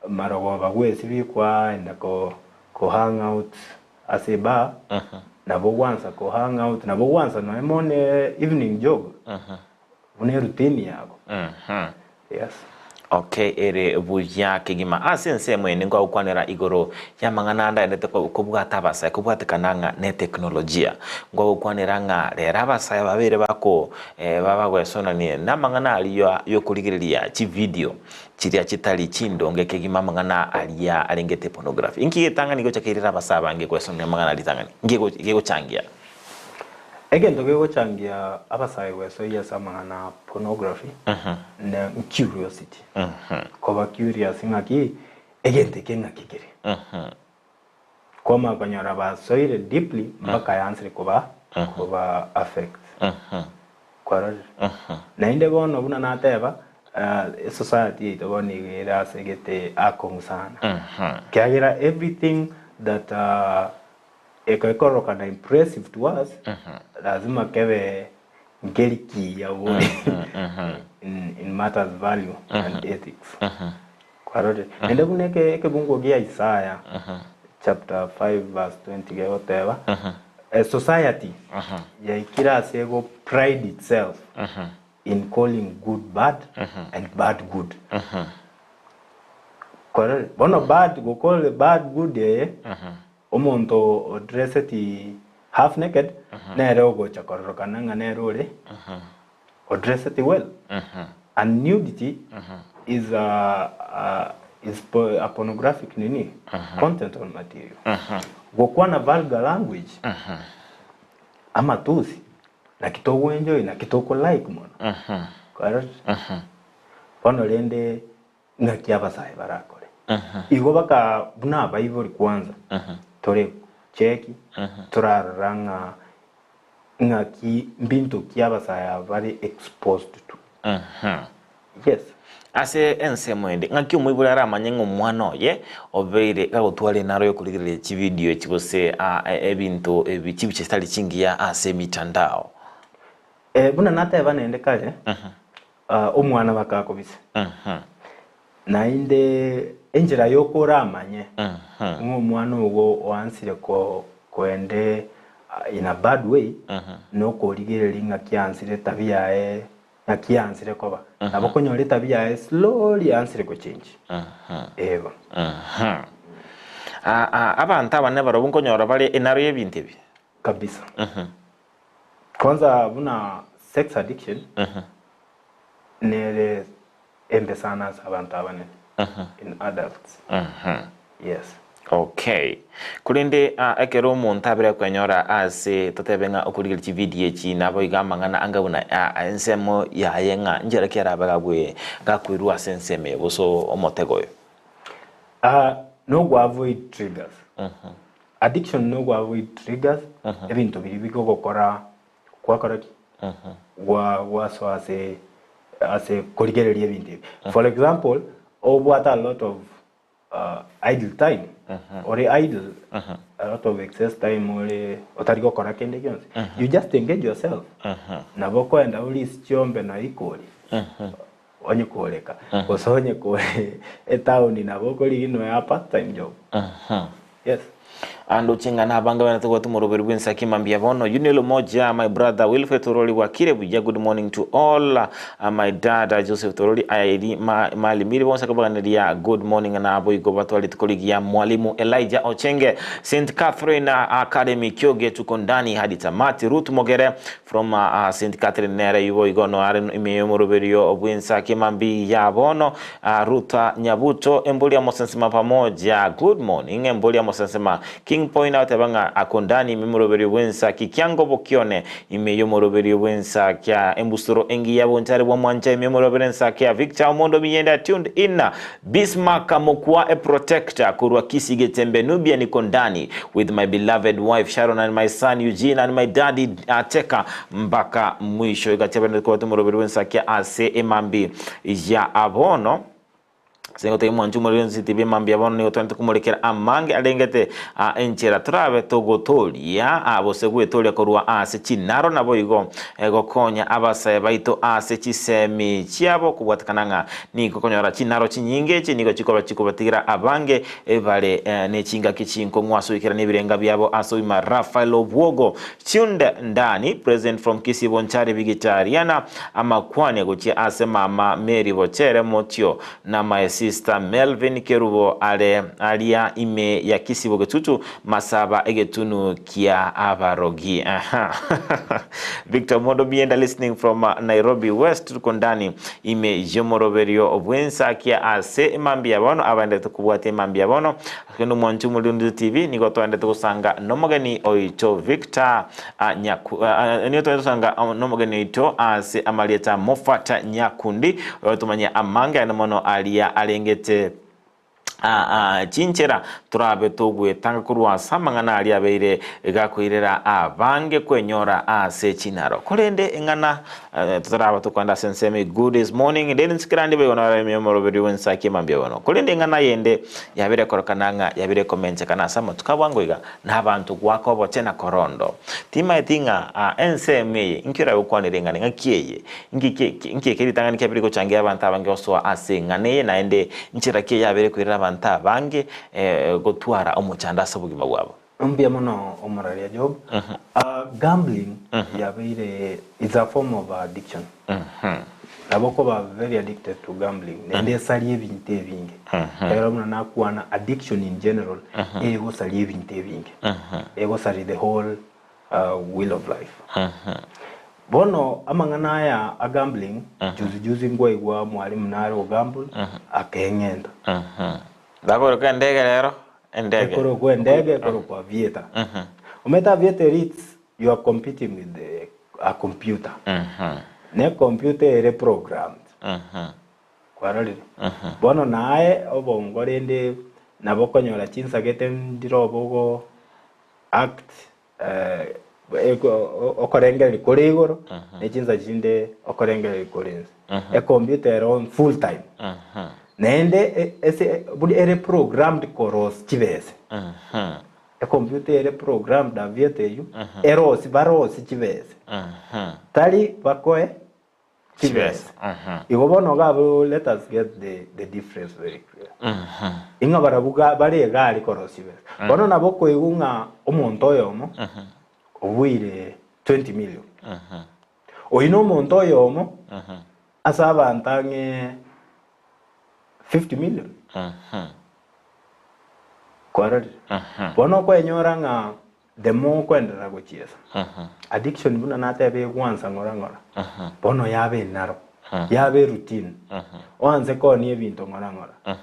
Marogoba gwesibia kwaenda ko ko hang out ase ebar, nabo gwansa ko hang out, nabo gwansa nonya mono evening jog, buna eroutine yago. Yes. Okay, ere buya kegima. Ase ensemo eye nigo agokwanera igoro y'amang'ana ande aendete kobwata abasae, kobwatekana ng'a neteknolojia. Nigo agokwanera ng'a rero abasae babeire bako babagwesonania namang'ana aria yokorigereria chividio. Chiria chitari chindonge kegima amang'ana aria arengete pornography. Inki getang'ani gocha keirera abasae abange gwesomia amang'ana ritang'ani? Inki gegochangia? Egento gegochangia abasae gwesoyia ase amang'ana a pornography ne curiosity. Koba curious ng'aki egento eke ng'aki kere. Kwamanya konyora basoire deeply mpaka yansire koba koba affect. Kwarorire? Naende bono buna nateba, esociety yaito bono iga ere ase gete akong'u sana. Ekiagera everything that ekororokana impressive to us, lazima kebe nkeri kiya bori in matters value and ethics. Kwarorire? Naende buna eke ekebungo gia Isaya chapter 5 verse 20 gegoteba, a society yaikire ase ego pride itself in calling good bad and bad good. Kwarorire? Bono bad gokore bad good eye, omonto odresseti half naked nere ogocha kororokana ng'a nere ore odresseti well. And nudity is a, a, is po, a pornographic nini content or material. Gokwana vulgar language amatusi naki togoenjoy naki toko like mono. Kwarorire? Bono rende ng'aki abasae barakore. Igo baka buna abaibori kwanza tore cheki torarora ng'a Ng'aki mbinto ki abasae aba bare exposed to? Yes. Ase ensemo ende, ng'aki omoibori aramanye ng'a omwana oye obeire gagotwara enaro y'okorigereria chividio echi gose ebinto ebi chibicha chitari chingiya ase emitandao? Buna nateba naende kare, omwana bakakobisa. Naende enchera yoka oramanye ng'a omwana ogo oansire koende in a bad way, nokorigereria ng'aki aansire etabia yaye Naki yansire koba. Nabo okonyora etabia yaye slowly yansire gochange. Ebo. Abanto abanene barobwo nkonyora bare enaro y'ebinto ebi? Kabisa. Kwanza buna sex addiction nere embe sana ase abanto abanene in adults. Yes. Okay. Korende ekero omonto abere kwenyora ase totebe ng'a okorigereria chividio echi naboigo amang'ana anga buna ensemo yaye ng'a nchera ki arabe gakwe gakwerwa ase ensemo eye gose omotego oyo? Nogo avoid triggers. Addiction nogo avoid triggers, ebinto biria bigogokora gwakora ki? Gwa gwasoa ase ase korigereria ebinto ebi. For example, obwate a lot of idle time, ore idle, a lot of excess time ore otari gokora kende gionsi, you just engage yourself. Nabo okoenda orise chiombe na ikori, onye koreka, gose onye kore etown nabo okorigia nonya a part time job. Yes. Andoche ng'a nabange banyarete kobwata omoroberi bw'ensaki mambia bono. Yunel Omoja, my brother Wilfred Torori bwakire buya, good morning to all. My dad Joseph Torori, Airi ma, Malimiri bonsi akobaganeria good morning naboigo batware rituko rigiya. Mwalimu Elijah Ochenge, St Catherine Academy Kioge tuko ndani hadi tamati. Ruth Mogere from St Catherine nere iboigo noare ime y'omoroberio bw'ensaki mambia bono. Ruta Nyabuto, Embori ya Mosensema pamoja. Good morning, Embori ya Mosensema. King Point agoteba ng'a akondani ime moroberio bw'ensa ki kiango bokione ime y'omoroberio bw'ensa kia embusuro engiya bonchare bwa mwancha ime omorobero ensa kia Victor Omondo Miyenda tuned in. Bismarck Mokua a protector korwa Kisii Getembe Nubia niko ndani with my beloved wife Sharon and my son Eugene and my daddy Ateka mpaka mwisho. Igachebana kobata omoroberi bw'ensa kia ase emambi ya abono ase gotebia mwanche omorero ense tibi mambia bono nigo twanete komorekera amange arengete enchera torabe togotoria gose gwetoria korwa ase chinaro naboigo gokonya abasae baito ase chisemi chiabo kobwatekana ng'a nigo konyora chinaro chinyinge echi nigo chikoba chikobatigira abange bare ne chingaki chinkong'u ase oikerania ebirenga biabo ase obogima Raphael Obwogo Tuned Ndani, President from Kisii Bonchari Bigitariana, amakwania gochia ase mama Mary Bochere Motio na my sister Melvin Kerubo are aria ime ya Kisii Bogetutu Masaba egetunu kia abarogi. Aha. Victor Mondo Mienda listening from Nairobi West tuko ndani ime yomoroberio bwensakia ase emambia bono abaendete kobwatia emambia bono Kende omwanchi omoriri TV nigo twaendete gosanga nomogeni oito Victor Nyaku nigo twaendete gosanga nomogeni oito ase amarieta Moffat Nyakundi oyotomanyia amange aye mono aria arengete chinchera torabe togwetanga korwa ase amang'ana aria abeire gakoirera abange kwenyora ase chinaro. Korende eng'ana totaraba tokoenda ase ensemo good is morning Dennis Kirandi boigo naro ime omoroberi bw'ensaki mambia bono. Korende eng'ana yende yabire korokana ng'a yabire komenchekana ase amatuko abwango iga na abanto goaka oboche na korondo. Timaeti ng'a ensemo eye inki oragokwanera eng'ana ng'aki eye nki nki eke ritang'ani kiabire gochangia abanto abange gosoa ase eng'ana eye naende nchera ki eyabere koirera abanto abange gotwara omochando ase obogima bwabo. Mbuya mono omoraria Job. Gambling yabeire it's a form of addiction. Nabo okoba very addicted to gambling naende esarie ebinto ebinge. Ekero buna nakwana addiction in general egosaria ebinto ebinge. Egosaria the whole wheel of life. Bono amang'ana aya a gambling juzi juzi nkwaigwa mwalimu nare o gamble akeng'enta. Bakoroka endege rero endege. Ekorokwa endege ekorokwa aviator. Omanyete aviator eri it's you are competing with the a computer. Ne computer ere programmed. Kwarorire? Bono naye obongo rende nabo okonyora chinsagete ndire obo ogo act. Okorengereria kore igoro, ne chinsa chinde okorengereria kore inse. Ecomputer ere on full time. Naende ase buna ere programmed korosia chibese. Ecomputer ere programmed aviator eywo, erosie barosie chibese. Tari bakoe chibesa. Igo bono iga abwo let us get the, the difference very clear. Ing'a barabwo ga bare egari korosia chibesa. Bono nabo okoigwa ng'a omonto oyomo obuire 20 million. Oyio na omonto oyomo ase abanto ang'e 50 million. Kwarorire? Bono okwenyora ng'a The more okoenderera gochiesa, addiction buna nateba egwansa ng'ora ng'ora, bono yaba enaro, yaba eroutine, oanse koonia ebinto ng'ora ng'ora.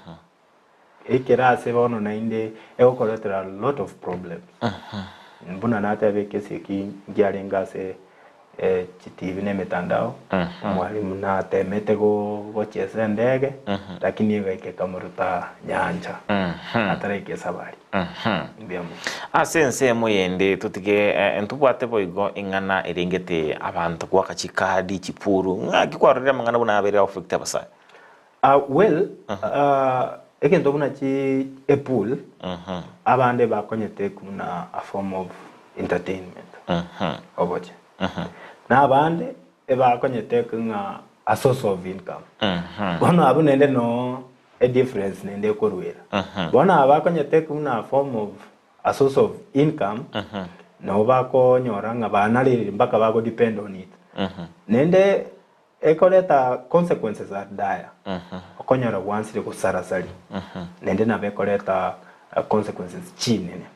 Ekero ase bono naende egokoretera a lot of problems. Buna nateba ekesi eki nkiarenge ase chitibi na emetandao, omwalimu natemete gochiesa endege, lakini egaika ekamoruta nyancha, ataraika esabari. Mbuya mono. Ase ensemo yende totige ntobwate boigo ing'ana erengete abanto goaka chikadi, chipuru, ng'aki kwarorire amang'ana buna abeire affect abasae? Well, egento buna chi epool, abande bakonyete buna a form of entertainment, oboche. Na abande ebakonyete ng'a a source of income. Bono abwo naende noo e difference naende ekorwera. Bono aba bakonyete buna a form of a source of income, nabo bakonyora ng'a banarerire mpaka bago depend on it. Naende Ekoreta consequences are dire, okonyora gwansire gosarasari, naende nabo ekoreta consequences chinene.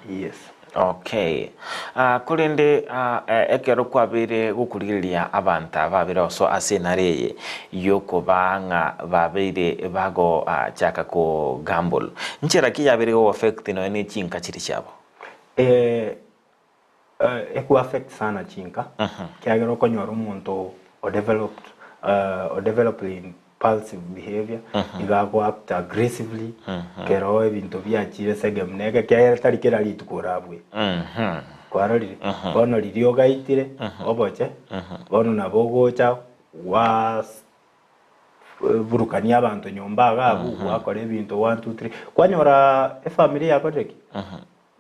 Yes. Okay. Ah, korende ah, eh, ekero kwabeire gokorigereria abanto aba babere oso ase enara eye yokoba ng'a babeire bagochaka ko gamble, nchera ki yabeire go affect nonya ne chinka chiria chiabo? Eh, Eku affect sana chinka, ekiagera okonyora omonto o developed o developed impulsive behavior, iga ago act aggressively, ekero ebinto biachire segem neke ekiagera tari kera rituko orabue. Kwarorire? Bono riria ogaitire oboche, bono nabo ogocha gwas burukania abanto nyomba iga abwo, gwakora ebinto one two three, kwanyora efamiri yakorire ki?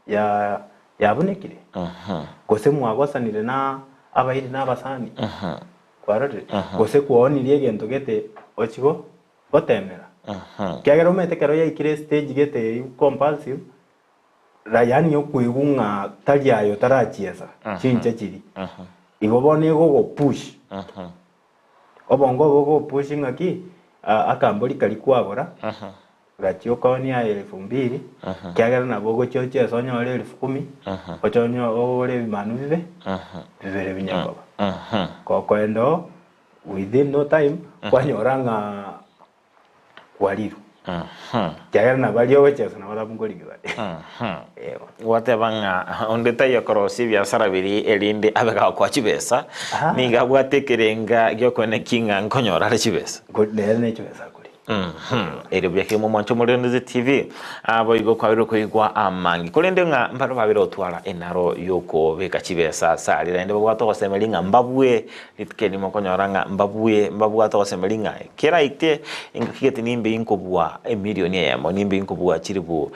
Ya yabunekire? Gose mwagosanire na abairi na abasani? Kwarorire? Gose kwaonirie egento gete ochie go gotemera? Ekiagera omanyete ekero yaikire estage gete eywo compulsive, ra yaani okoigwa ng'a tari aye otarachiesa chinche chiria. Igo bono egogopush, obongo obo ogogopush ng'aki, akambori karia kwagora, Gachia okoonia aye elfu mbili, ekiagera nabo ogochia ochiese onyore elfu kumi, oche onyo ogore ebimanu bibe bibere binyakoba. Gokoenda oo, within no time, kwanyora ng'a kwarirwe. Ekiagera nabo baria ogochiesa nabo barabwo nkorigia bare. Eeh. Gwateba ng'a onde taiyo okorosia ebiasara biria erinde abe gakoa chibesa, Aha. nigo abwate ekerenga gi'okoenekia ng'a nkonyora are chibesa. Ko- Nere ne chibesa akoria. Mhm. Erio buya kegima omwancho omorende TV, aboigo kwabeire koigwa amange. Korende ng'a mbaro babere otwara enaro y'okobeka chibesa ase aria, naende babwate ogosemeria ng'a mbabue rituko erimo okonyora ng'a mbabue mbabwate ogosemeria ng'a keraike engaki gete nimbe inkobua emilioni eyemo, nimbe inkobua chilifu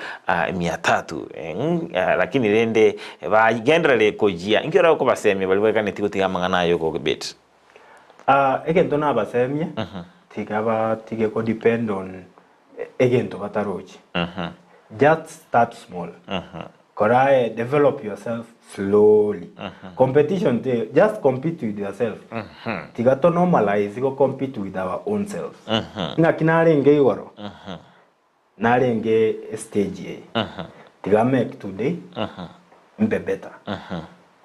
mia tatu lakini rende bagenderere koyia. Inki ore kobasemia baria baiganeti gotiga amang'ana aya y'okobet? Egento nabasemie, tiga batige ko depend on egento batarochi. Just start small. Kora aye develop yourself slowly. Competition teiyo, just compete with yourself. Tiga to normalize go compete with our own selves. Ng'aki narenge igoro, narenge estage eye, tiga make today mbe better.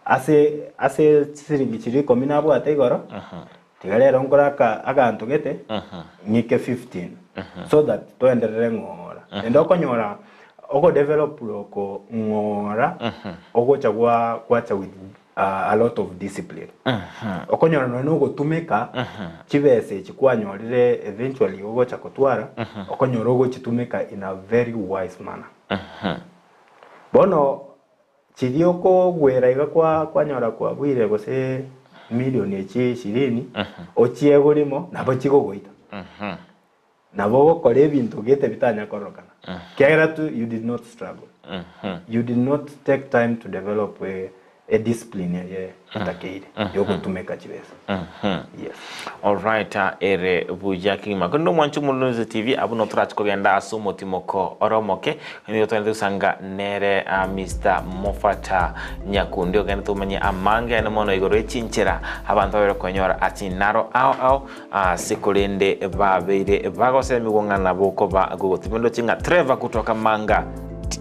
Ase ase chisiringi chiria ikomi nabwate igoro, tiga rero nkore aka aganto gete, ng'ike 15, so that toenderere ng'ora. Naende okonyora ogodevelop oko ng'ora, ogocha gwa gwacha with a lot of discipline. Okonyora nonya na ogotumeka chibesa echi kwanyorire eventually ogocha kotwara, okonyora ogochitumeka in a very wise manner. Bono. Chiria okogwera iga kwa kwanyora kwabuire gose million echi ishirini, ochiegwe rimo nabo chigogoita. Nabo ogokora ebinto gete bitanya kororokana. Ekiagera tu you did not struggle. You did not take time to develop a, a discipline eye etakeire yogotumeka chibesa. Yes. Alright, ere buya kegima. Korende omwancho Omorunzi TV abwo no torache kogenda ase omotimoko ore omoke, nigo togende gosanga nere ah, Mr. Mofata Nyakundi ogende tomanye amange aye mono igoro y'echinchera abanto babere konyora ase naro ao ao ase korende babeire bagosemigwa ng'a nabo koba gogotimia ndoche ng'a Trevor kutoka Manga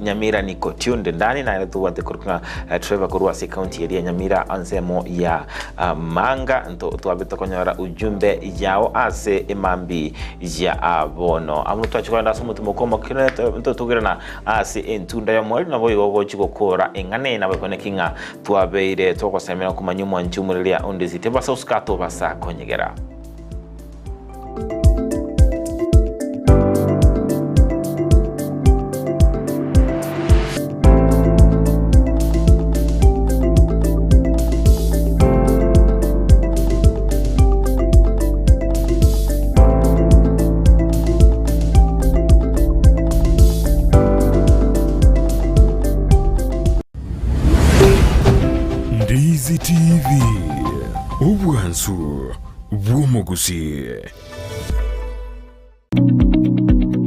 Nyamira niko tuned ndani naye tobwate korwa ng'a Trevor korwa ase county eria ya Nyamira ansemo ya ah, Manga nto twabe tokonyora ujumbe yao ase emambi ya ah, bono amo twachi kogenda ase omotimo kwa omokene ntotogerana ase entunda y'omweri nabo igo gochi gokora eng'ana eye nabo ekoneki ng'a twabeire togosemera komanya omwanchi omoreria onde tebasa osika tobasa konyegera. Ndizi TV, obwansu bw'omogusii.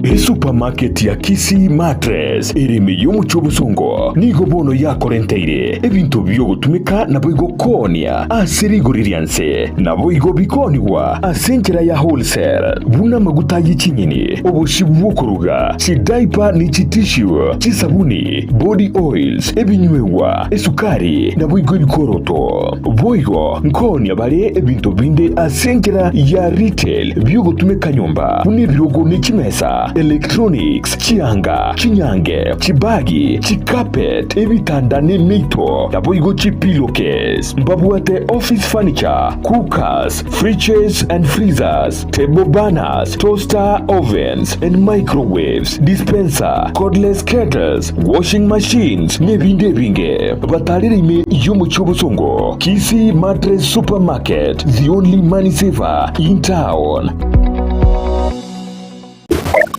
Esupermarket ya Kisii Mattress ere ime y'omochie obosongo nigo bono yakorenteire ebinto bi'ogotumeka naboigo koonia ase rigori ria nse, naboigo bikoonigwa ase enchera ya wholesale, buna amaguta ye chinyeni, obosie bw'okoruga, chidaipa ne chitissue, chisabuni, body oils, ebinywegwa, esukari, naboigo ebikoroto. Boigo nkoonia bare ebinto binde ase enchera ya retail bi'ogotumeka nyomba, buna ebirogo ne chimesa, electronics, chianga, chinyange, chibagi, chicarpet, ebitanda ne emeito, naboigo chipillowcase. Mbabwate office furniture, cookers, fridges and freezers, table burners, toaster ovens and microwaves, dispenser, cordless kettles, washing machines, nebinde ebinge. Batarere ime y'omochie obosongo, Kisii Mattress Supermarket, the only money saver in town.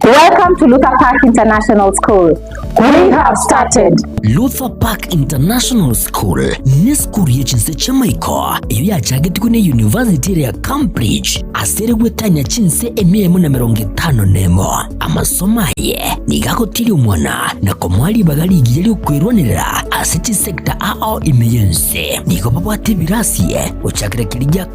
Welcome to Luther Park International School. We have started. Luther Park International School nesukuru ye chinse chi'amaiko eyio yachagetigwe ne University ere ya Cambridge ase ere gwetania chinse emia emo na emerongo etano nemo. Amasomo aye nigo agotiria omwana na komoa ribaga rigiya ri'okwerwanerera ase chisecta ao ime y'ense. Nigo babwate ebirasi gochakera keria gia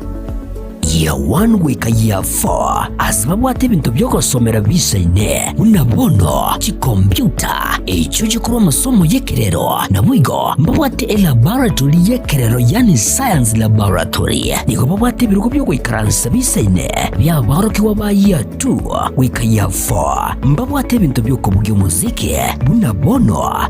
Year 1 goika Year 4 ase babwate ebinto bi'ogosomera biisaine, buna bono chikompiuta, echio chikorwa amasomo y'ekerero, naboigo mbabwate elaboratory y'ekerero yaani science laboratory. Nigo babwate ebirogo bi'ogoikaransa biisaine bi'aborokigwa ba Year 2 goika Year 4. Mbabwate ebinto bi'okobugia omosiki buna bono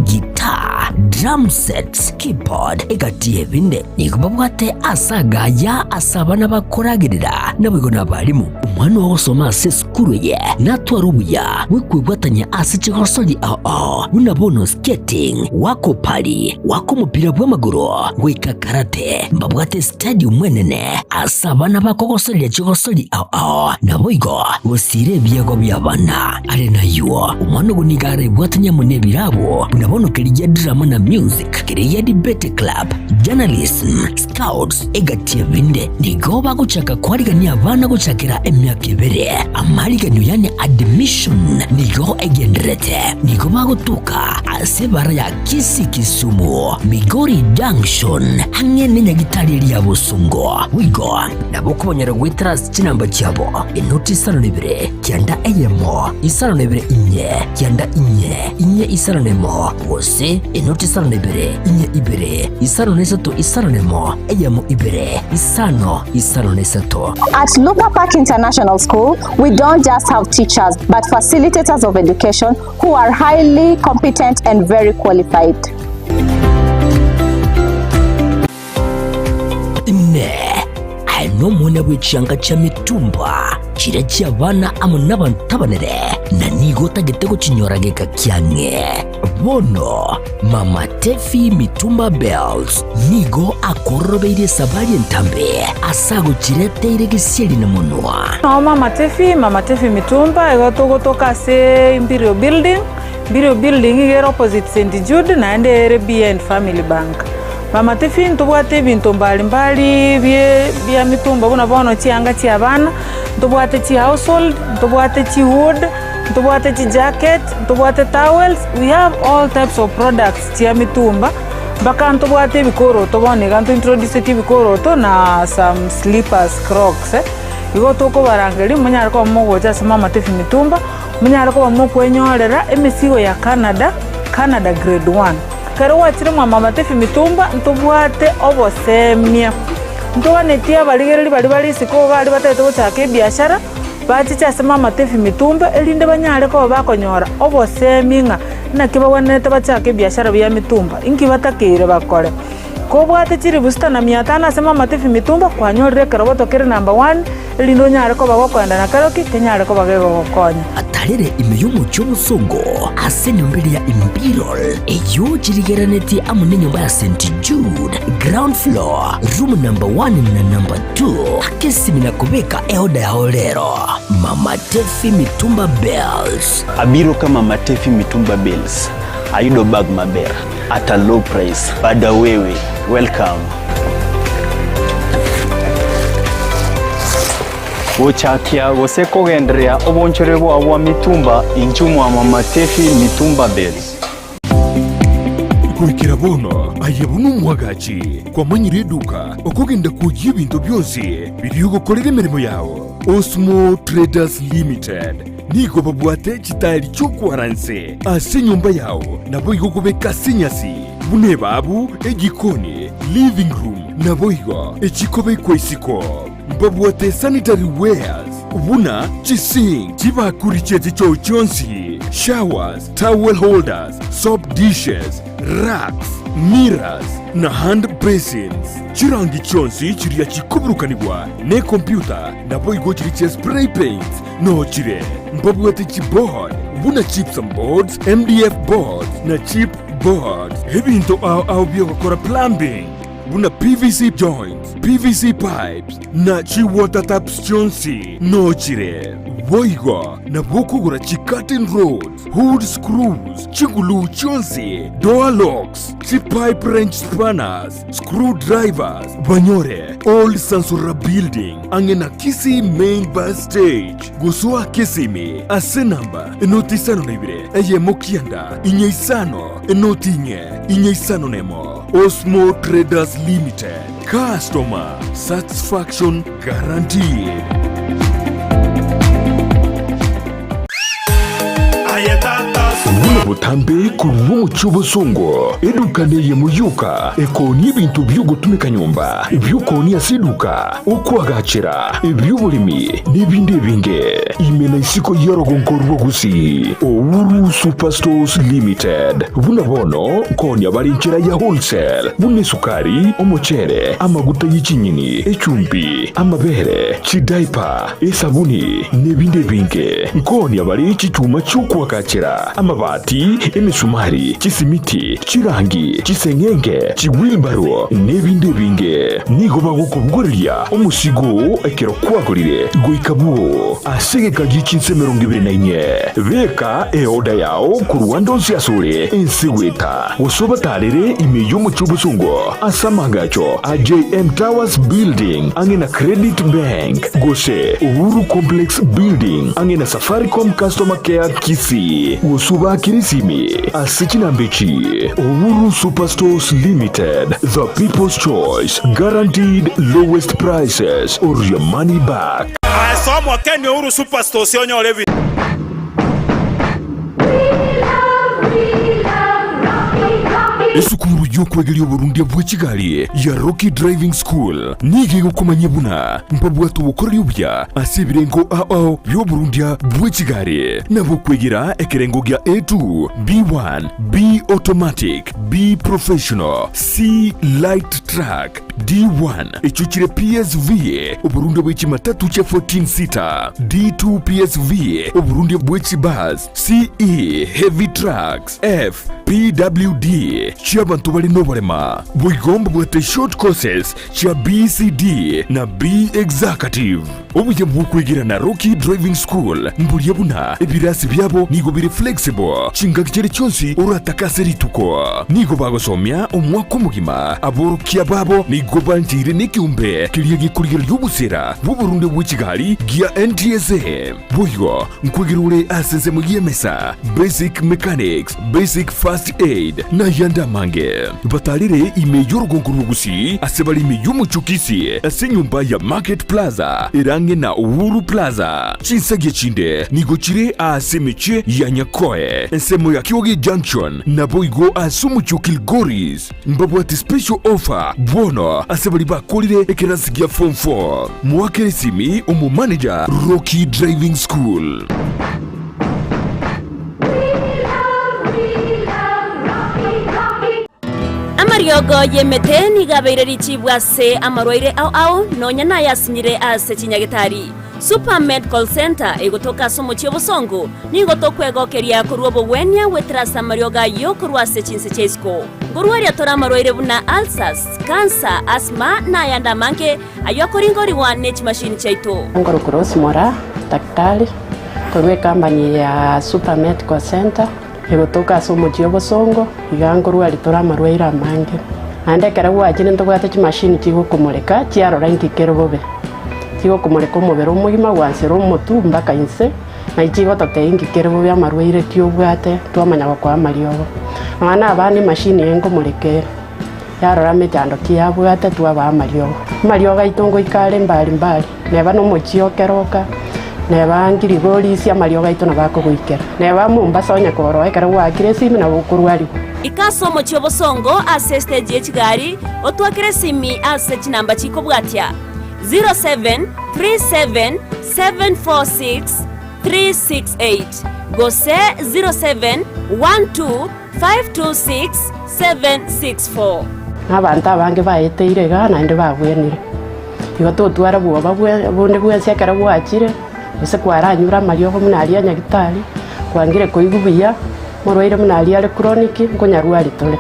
Guitar, drum sets, keyboard, egati y'ebinde. Nigo babwate ase agaya ase abana bakoragerera, naboigo nabarimu. Omwana ogosoma ase esukuru eye natware obuya bw'ekwebwatania ase chigosori ao ao buna bono skating, goaka opari, goaka omopira bw'amagoro, goika karate. Mbabwate estadium enene ase abana bakogosoreria chigosori ao ao, naboigo gosiira ebiegwa bi'abana. Are nayio, omwana ogo nigo arebwatanie amo nebirabo buna bono keria gia drama na music, keria gia debate club, journalism, scouts, egati ebinde. Nigo bagochaka kwarigania abana gochakera emiaka ebere. Amariganio yani admission nigo egendererete. Nigo bagotoka ase ebara ya Kisii Kisumu, Migori Junction, ang'e nenyagitari eria ya Bosongo. Boigo nabo okobanyora goetera ase chinamba chiabo, enoti isano na ibere, kianda eyemo, isano na ibere inye, kianda inye, inye isano na emo, gose enoti isano na ibere, inye ibere, isano na isato isano na emo, eyemo ibere, isano, isano na isato. At Luther Park International School, we don't just have teachers, but facilitators of education who are highly competent and very qualified. Inee! Aye nomwana bwe chianga chia mitumba? Chiria chi'abana amo nabanto abanene, na nigo otagete gochinyora geka kiang'e. Bono Mama Tefi Mitumba Bells nigo akororobeirie esabari entambe ase agochireteire gesieri na monwa. Nao Mama Tefi, Mama Tefi Mitumba, igo togotoka ase Imperial Building, Imperial Building iga ere opposite St Jude naende ere behind Family Bank. Mama Tefi ntobwate ebinto mbali mbali bie bia mitumba buna bono chianga chia abana, ntobwate chi household, ntobwate chi wood, ntobwate chi jacket, ntobwate towels, we have all types of products chia mitumba, mpaka ntobwate ebikoroto bono iga ntointroduceti ebikoroto na some slippers, crocs. Igo tokobarangeria monyare koba mogocha ase Mama Tefi Mitumba, monyare koba mokwenyorera emesigo ya Canada, Canada grade one. Ekero gwachire mwa Mama Tefi Mitumba ntobwate obosemia, ntoganetie abarigereria baria bare isiko iga aria batagete gochaka ebiashara, bachiche ase Mama Tefi Mitumba erinde banyare koba bakonyora obosemia ng'a naki bagwenerete bachake ebiashara bia mitumba, inki batakeire bakore. Kobwate chilifu sita na mia tano ase Mama Tefi Mitumba kwanyorire ekeroboto kere number one erinde onyare koba gokoenda na keroki kenyare koba gegogokonya. Atarere ime y'omochie omosongo ase enyomba eria ya Imperial, eyio chirigereretie amo nenyomba ya St. Jude, ground floor, room number one na number two. Aka esimi na kobeka eoda yao rero. Mama Tefi Mitumba Bales. Abiro ka Mama Tefi Mitumba Bales, ayudo bag maber at a low price. Bada wewe, welcome. Gochakia gose kogendereria obonchore bwao bwa mitumba inchuo mwa Mama Tefi Mitumba Bales. Goikera bono aye buna omwagachi kwamanyire eduka okogenda kwoyia ebinto bionsi biria ogokorera emeremo yao. Osmo Traders Limited nigo babwate chitaeri chi'okwara nse ase enyomba yao naboigo kobeka ase enyasi buna ebabu, ejikoni, living room naboigo echikobekwa isiko. Mbabwate sanitary wares buna chisink, chibakuri chie chichoo chionsi, showers, towel holders, soap dishes, racks, mirrors, na hand basins. Chirangi chionsi chiria chikoburukanigwa nekompyuta naboigo chiria chia spray paints noo chire. Mbabwate chiboard buna gypsum boards, MDF boards na chip boards. Ebinto ao ao biogokora plumbing buna PVC joints, PVC pipes, na chi-water taps chionsi noo chire. Boigo nabo okogora chi-curtain rods, hood screws, chiguluu chionsi, door locks, chi-pipe wrench spanners, screw drivers, banyore Old Sansora Building ang'e na Kisii Main Bus Stage. Gosoa Kisimi ase namba enoti isano na ibere eyemo kianda inye isano enoti inye inye isano nemo. Osmo Traders Limited, customer satisfaction guaranteed. Buna botambe korwa omochie obosongo, eduka neyemo yoka ekoonia ebinto bi'ogotumeka nyomba, ebi'okoonia ase eduka, okoagachera, ebi'oboremi, na ebinde ebinge. Ime na isiko y'orogongo rwa Gusii, Uhuru Superstores Limited. Buna bono nkoonia bare enchera ya wholesale, buna esukari, omochere, amaguta ye chinyeni, echumbi, amabere, chidaipa, esabuni, na ebinde ebinge. Nkoonia bare chichuma chi'okoagachera, amabati, emesumari, chisimiti, chirangi, chiseng'enge, chiwilbaro, na ebinde ebinge. Nigo bagokobogoreria omosigo oo ekero kwagorire goika bwoo ase egeka gie chinsa 24. Beka eoda yao korwa ande onsi asore ense goeta, gose obatarere ime y'omochie obosongo ase amaagacho a JM Towers Building ang'e na Credit Bank, gose Uhuru Complex Building ang'e na Safaricom Customer Care Kisii, gose obaakere esimi ase chinamba echi, Uhuru Superstores Limited, the people's choice, guaranteed lowest prices or your money back. Aye soa mwakeni Uhuru Superstores onyore ebi. We love, we love Rocky, Rocky. Esukuru y'okwegeria oborundia bwe chigari ya Rocky Driving School nigo egokomanyia buna mbabwate obokoreri obuya ase ebirengo ao ao bi'oborundia bwe chigari, nabo okwegera ekerengo gia A2, B1, B Automatic, B Professional, C Light Truck, D1 echio chire PSV, oborundia bwe chimatatu chia 14 seater, D2 PSV, oborundia bwe chibus, CE Heavy Trucks, F PWD chi'abanto bare noborema. Boigo mbabwate short courses chia BCD na B Executive. Obuya bw'okwegera na Rocky Driving School mboria buna ebirasi biabo nigo bire flexible chingaki chiria chionsi oratake ase rituko. Nigo bagosomia omwaka omogima. Aborokia babo nigo bancheire nekeombe keria gekorigereria obosera bw'oborunde bwe chigari gia NTSA. Boigo nkwegera ore ase ensemo y'emesa, basic mechanics, basic first aid, na ayande amange. Batarere ime y'orogongo rw'Ogusii ase bare ime y'omochie o Kisii ase enyomba ya Market Plaza ere ang'e na Uhuru Plaza. Chinsagia chinde nigo chire aase emechie ya Nyakoe, ensemo ya Kioge Junction, naboigo ase omochie o Kilgoris. Mbabwate special offer bono ase baria bakorire ekerasi gia form 4. Moakere esimi omomanager Rocky Driving School. Amariogo y'emete nigo abeire richibu ase amarwaire ao ao, nonya nayasinyire ase chinyagitari. Super Medical Centre egotoka ase omochie obosongo, nigo tokwegokeria korwa obogwenia goetera ase amariogo ayio korwa ase chinse chia isiko. Nkorwaria tore amarwaire buna ulcers, cancer, asthma na ayande amange ayio akoringorigwa ne chimashini chiaito. Nkorokwa Rose Moraa, daktari korwa ecompany ya Super Medical Centre egotoka ase omochie obosongo, iga nkorwaria tore amarwaire amange. Naende ekero gwachire ntobwate chimashini chigokomoreka chiarora inki kere bobe. Chigokomoreka omobere omogima gwansera omotwe mpaka inse, na chigototebia inki kere bobe amarwaire ki obwate twamanya gokoa amariogo. Nonya na abana emashini eye nkomoreka ere, yarora emechando ki yabwate twabaa amariogo. Amariogo aito ngoika are mbari mbari, neba na omochie o Keroka, neba Ngirigorisia amariogo aito nabo akogoikera. Neba Mombasa onye koroo ekero gwaakire esimi nabo okorwarigwa. Ika ase omochie obosongo ase estage ye chigari, otwakere esimi ase chinamba chikobwatia, 0737746368 gose 0712526764. Na abanto abange baeteire igaa naende babwenire. Igo totwara bwoba bonde bwensi ekero gwachire, gose kwaranyure amariogo buna aria a nyagitari, kwangire koigwa buya, morwaire buna aria are chronic, nkonyarwari tore.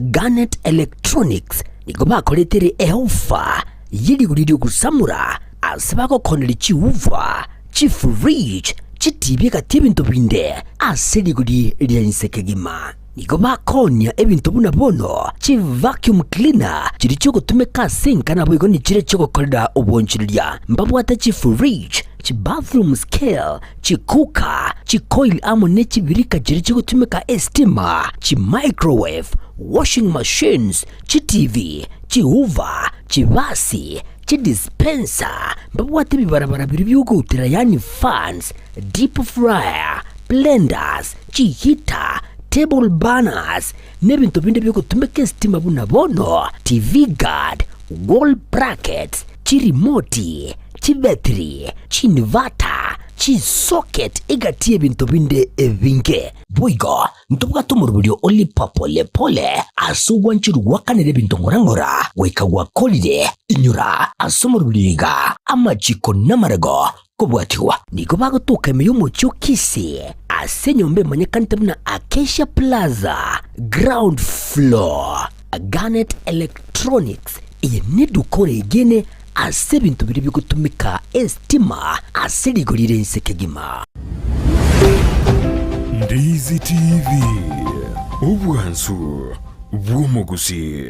Garnet Electronics nigo bakoretere eofa ye rigori ri'ogosamora ase bagokoneria chiuva, chifridge, chitibi egati ebinto binde ase rigori ria inse kegima. Nigo bakoonia ebinto buna bono chivacuum cleaner chiria chiogotumeka ase enka naboigo nichiria chiogokorera obonchoreria. Mbabwate chifridge, chibathroom scale, chicooker, chicoil amo ne chibirika chiria chigotumeka estima, chimicrowave, washing machines, chitivi, chihoover, chibasi, chidispenser, mbabwate ebibarabara biria biogoutera yaani fans, deep fryer, blenders, chiheater, table burners, na ebinto binde biogotumeka estima buna bono TV guard, wall brackets, chirimoti, chibetiri, chiinverter, chisocket egati y'ebinto binde ebinge. Boigo ntobwate omoroberio o Lipa Pole Pole ase ogwancherwa gwakanera ebinto ng'ora ng'ora goika gwakorire. Inyora ase omoroberio iga amachiko namarego kobwatigwa. Nigo bagotoka ime y'omochie o Kisii ase enyomba emanyekanete buna Acacia Plaza, ground floor. Garnet Electronics, eye neduka oregene ase ebinto biria bigotumeka estima ase rigori rire inse kegima. Ndizi TV, obwansu bw'omogusii.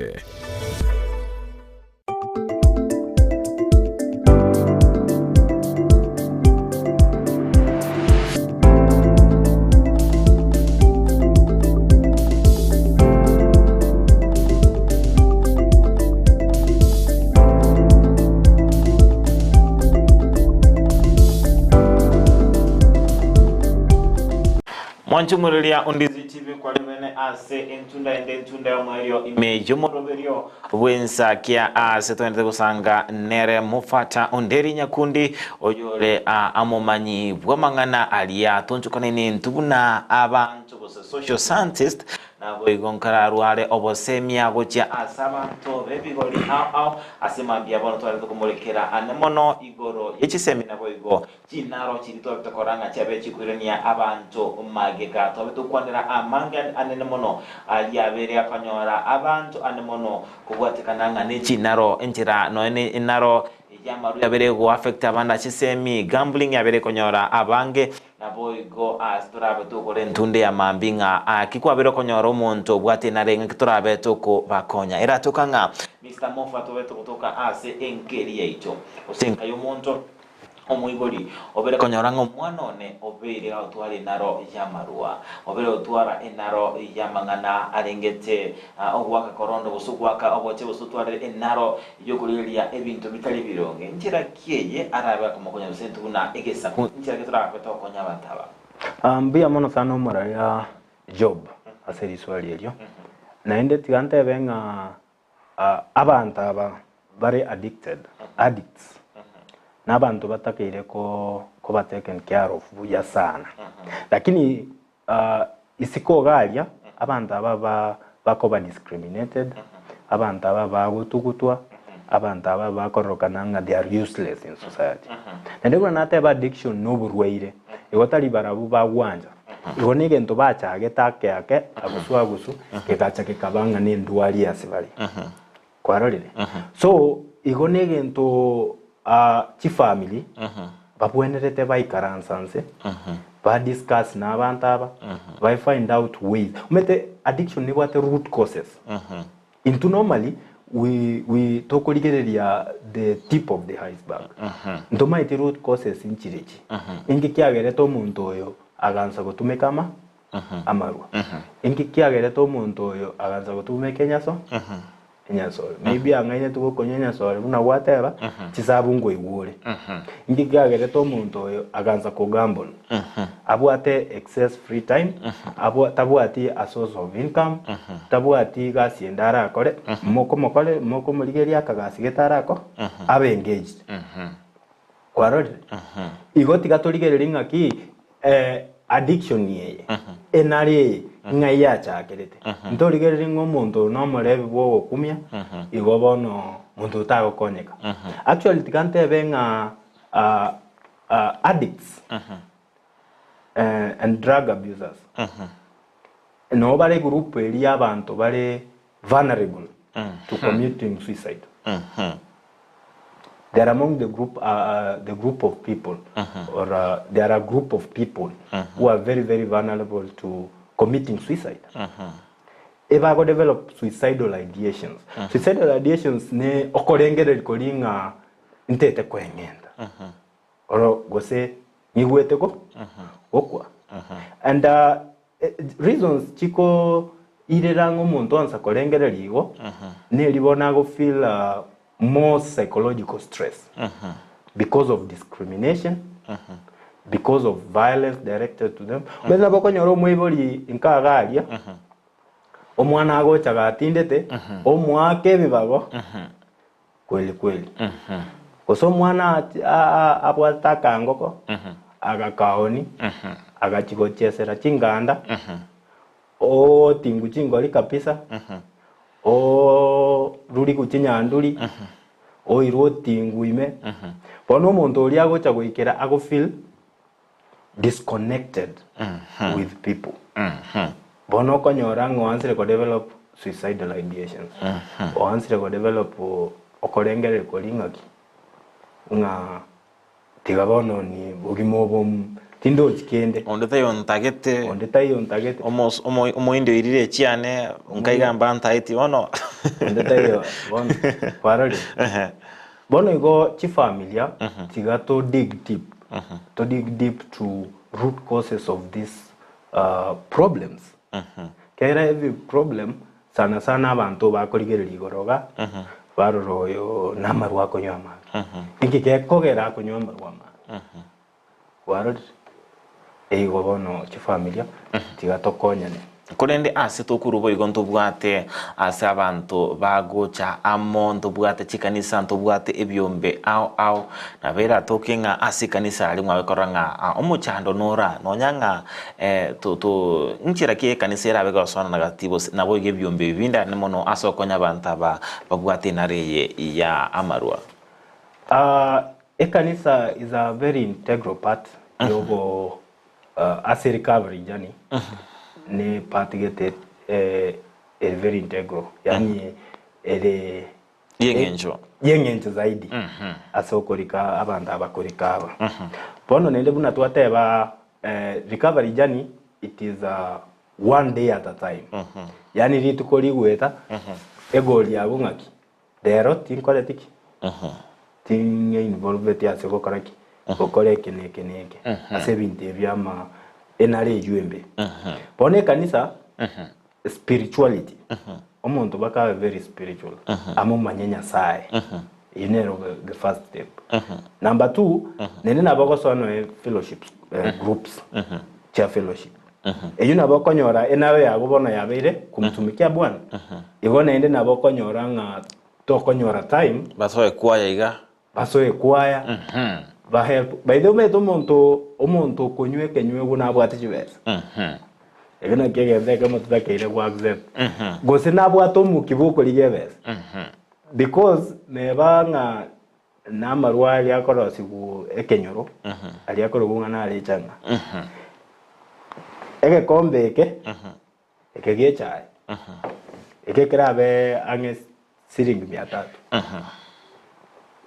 Mwanchumureria ondizi chibi kware bene ase entunda ende entunda y'omoerio ime y'omoroberio bw'ensakia ase toendete gosanga nere mofata onderi nyakundi oyore a amomanyi bw'amang'ana aria tonchokanaine intwe buna abanto gose social scientist Naboigo nkararware obosemia gochia ase abanto b'ebigori ao ao, ase mambia bono twarete komorekera ane mono igoro ye chisemi naboigo chinaro chiria twabete korora ng'a chiabe chikoirania abanto magega. Twabete gokwanera amange anene mono aria abere akonyora abanto ane mono kobwatekana ng'a ne chinaro enchera nonya ne enaro y'amarwa yabere goaffect abande ase chisemi, gambling yabere ekonyora abange. Naboigo ase torabe tokore entunde ya mambia ng'a aki kwabeire okonyora omonto obwate enare ng'aki torabe tokobakonya. Eratoka ng'a Mister Moffat obete gotoka ase enka eria yaito, gose enka y'omonto omoibori obeire konyora ng'a omwana one obeire gagotwara enaro y'amarwa, obeire gotwara enaro y'amang'ana arengete ogoaka korondo gose ogoaka oboche gose otwarire enaro y'okorigereria ebinto bitari bironge. Nchera ki eye arabe akomokonya gose intwe buna egesaku? Nchera ki torabe tokonya abanto aba? Mbuya mono sana omoraya Job ase riswali erio. Naende tiga ntebe ng'a abanto aba bare addicted, addicts, nabanto batakeire koba taken care of buya sana. Lakini Isiko iga aria, abanto aba bakoba discriminated, abanto aba bagotugutwa, abanto aba bakororokana ng'a they are useless in society. Naende buna nateba addiction na oborwaire, igo tari barabwo bagwancha, igo na egento bachagete ake ake, agusu agusu, kegacha gekaba ng'a na endwari ase bare. Kwarorire? So, igo na egento chifamiri babwenerete baikaransa nse, ba discuss na abanto aba, ba find out ways. Omanyete addiction nebwate root causes. Intwe normally we we tokorigereria the tip of the iceberg. Ntomaeti root causes nchire echi. Inki kiagerete omonto oyo agansa gotumeka ama amarwa. Inki kiagerete omonto oyo agansa gotumeka enyaso? Enyasore. Maybe ang'ainetwe gokonywa enyasore buna gwateba, chisabu nkoigwa ore. Inki kiagerete omonto oyo agansa kogamble? Abwate excess free time, abwa tabwati a source of income, tabwati gasi ende arakore, mokomokore mokomorigeria akagasi gete arako, abe engaged. Kwarorire? Igo tiga torigererie ng'aki addiction eye enare eye ng'ai yachakerete. Ntorigererie ng'a omonto oyo nomorebi bw'ogokumia igo bono monto oyo tagokonyeka. Actually tiga ntebe ng'a addicts and drug abusers nabo bare egroup eria y'abanto bare vulnerable to committing suicide. They are among the group, the group of people or they are a group of people who are very very vulnerable to committing suicide. Ebago develop suicidal ideations. Suicidal ideations ne okorengereria koria ng'a ntete koeng'enta oro gose ng'igwete go gokwa. And Reasons chikoirera ng'a omonto onsa korengereria igo, neri bono ago feel more psychological stress because of discrimination, because of violence directed to them. Omanyete nabo okonyora omoibori nka iga aria, omwana agocha gatindete, omoake ebibago, Kweli kweli. Gose omwana abwate akangoko, agakaoni, agachia gochesera chinganda, otingwa chingori kabisa, orurigwe chinyanduri, oirwe otingwe ime. Bono omonto oria agocha goikera ago feel disconnected with people. Bono okonyora ng'a oansire ko develop suicidal ideations, oansire ko develop okorengereria koria ng'aki, ng'a tiga bono ni bogima obo tindochi kende. Onde taiyo ontagete. Onde taiyo ontagete. Omos omo omoindi oirire echiane, nkaiga mbantaeti bono. Onde taiyo bono, kwarorire? Bono igo chifamilia tiga to dig deep, to dig deep to root causes of these problems. Kera every problem sana sana abanto bakorigereria igoro iga, barora oyo namarwa akonywa amange. Inki gekogera akonywa amarwa amange? Kwarorire? Eigo bono chifamilia tiga tokonyane. Korende ase tokorwa boigo ntobwate ase abanto bagocha amo, ntobwate chikanisa, ntobwate ebiombe ao ao, nabo eratoke ng'a ase ekanisa aria mwabe korora ng'a omochando nora, nonya ng'a to to nchera ki ekanisa erabe gosoana gati gose naboigo ebiombe ebi binde ande mono ase okonya abanto aba babwate enara eye ya amarwa. Ekanisa is a very integral part yogo ase recovery journey ne part gete ere very integral yaani ere Yeng'encho. yeng'encho zaidi ase okorika abanto aba korika aba. Bono naende buna twateba recovery journey it is a one day at a time yaani rituko rigoeta egori yago ng'aki Rero tinkoreti ki? Ting'e involveti ase gokora ki? Gokora eke na eke na eke. Ase ebinto ebi ama enare eywo embe. Bono ekanisa, spirituality, omonto baka abe very spiritual, amomanye Nyasaye. Eywo nero the first step. Number two, naende nabo ogosoa noe fellowships, groups chia fellowship. Eyio nabo okonyora enabe yago bono yabeire kumtumikia Bwana. Igo naende nabo okonyora ng'a tokonyora time. Basoe kwaya iga. Basoe kwaya, ba help. By the way omanyete omonto omonto okonywa ekenywa nabwate chibesa. Ekio nakio egento ekemo totakeire go accept. Gose nabwate omokia bwokorigia ebesa. Because neba ng'a Namarwa aria akorosigwa ekenyoro, aria akorokwa ng'a nare echang'a. Egekombe eke, eke gi'echae, eke kerabe ang'e siringi mia tatu,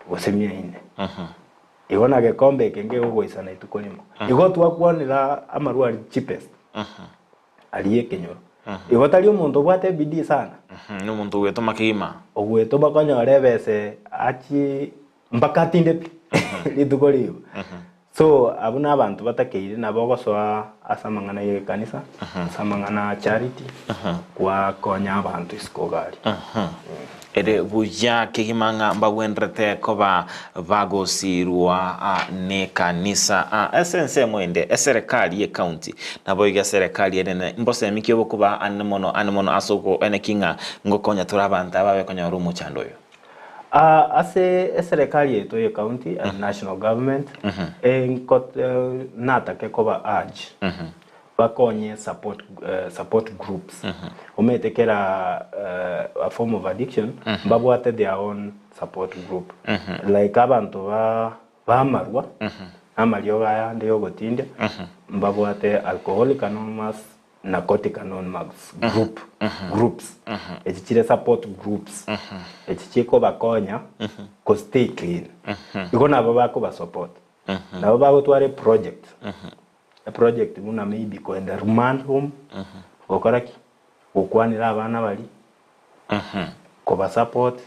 gose mia inne. Igo na gekombe eke nkegogoisana ituko rimo. Igo twakwanera amarwa aria cheapest, aria ekenyoro. Igo tari omonto obwate ebidii sana. Nomonto ogwetoma kegima. Ogwetoma konyora ebese achie mpaka atinde pi rituko rigo. So abwo na abanto batakeire nabo ogosoa ase amang'ana ya ekanisa, ase amang'ana a charity, gwakonya abanto isiko iga aria. Ere buya kegima ng'a mbagwenerete koba bagosiirwa nekanisa. Ase ensemo ende, eserekari y'ecounty naboigo eserekari enene mbosemi ki obokoba ane mono ane mono ase okoeneki ng'a ngokonya tore abanto aba bekonyora omochando oyo. Ase eserekari yaito y'ecounty and national government, natake koba urge bakonye support support groups omanyete kera a form of addiction mbabwate their own support group like abanto ba bamarwa amariogo aya ande yogotindia mbabwate alcoholic anonymous narcotic anonymous group groups echi chire support groups echi chikobakonya ko stay clean igo nabo bakoba support nabo bagotwara eproject Eproject buna maybe koenda remand home, gokora ki? Gokwanera abana baria, koba support,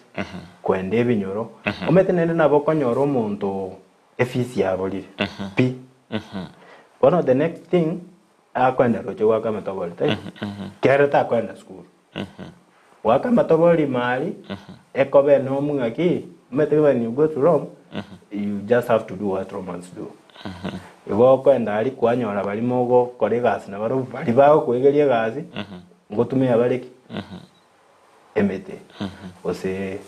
koenda ebinyoro. Omanyete naende nabo okonyora omonto efees yaborire pi. Bono the next thing, akoenda roche goaka amatobori taibo? Kere takoenda sukuru. Goaka amatobori ime aria, ekoba enomu ng'aki, omanyete when you go to Rome, you just have to do what Romans do. Igo okoenda aria kwanyora baria mogokora egasi nabarobwo, baria bagokoegeria egasi, ngotumia bare ki? Emete, gose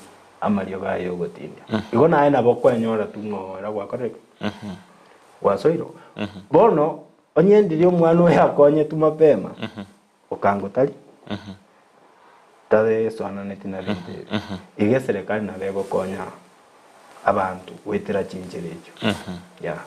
amariogo aya yogotindia. Igo naye nabo okwenyora tu ng'a ora gwakorire ki? Gwasoirwe. Bono, onye ndiria omwana oyo akonyetwe mapema, Okango tari tabesoananeti na binto ebi. Iga eserekari nabo egokonya abanto goetera chinchera echio. Yeah.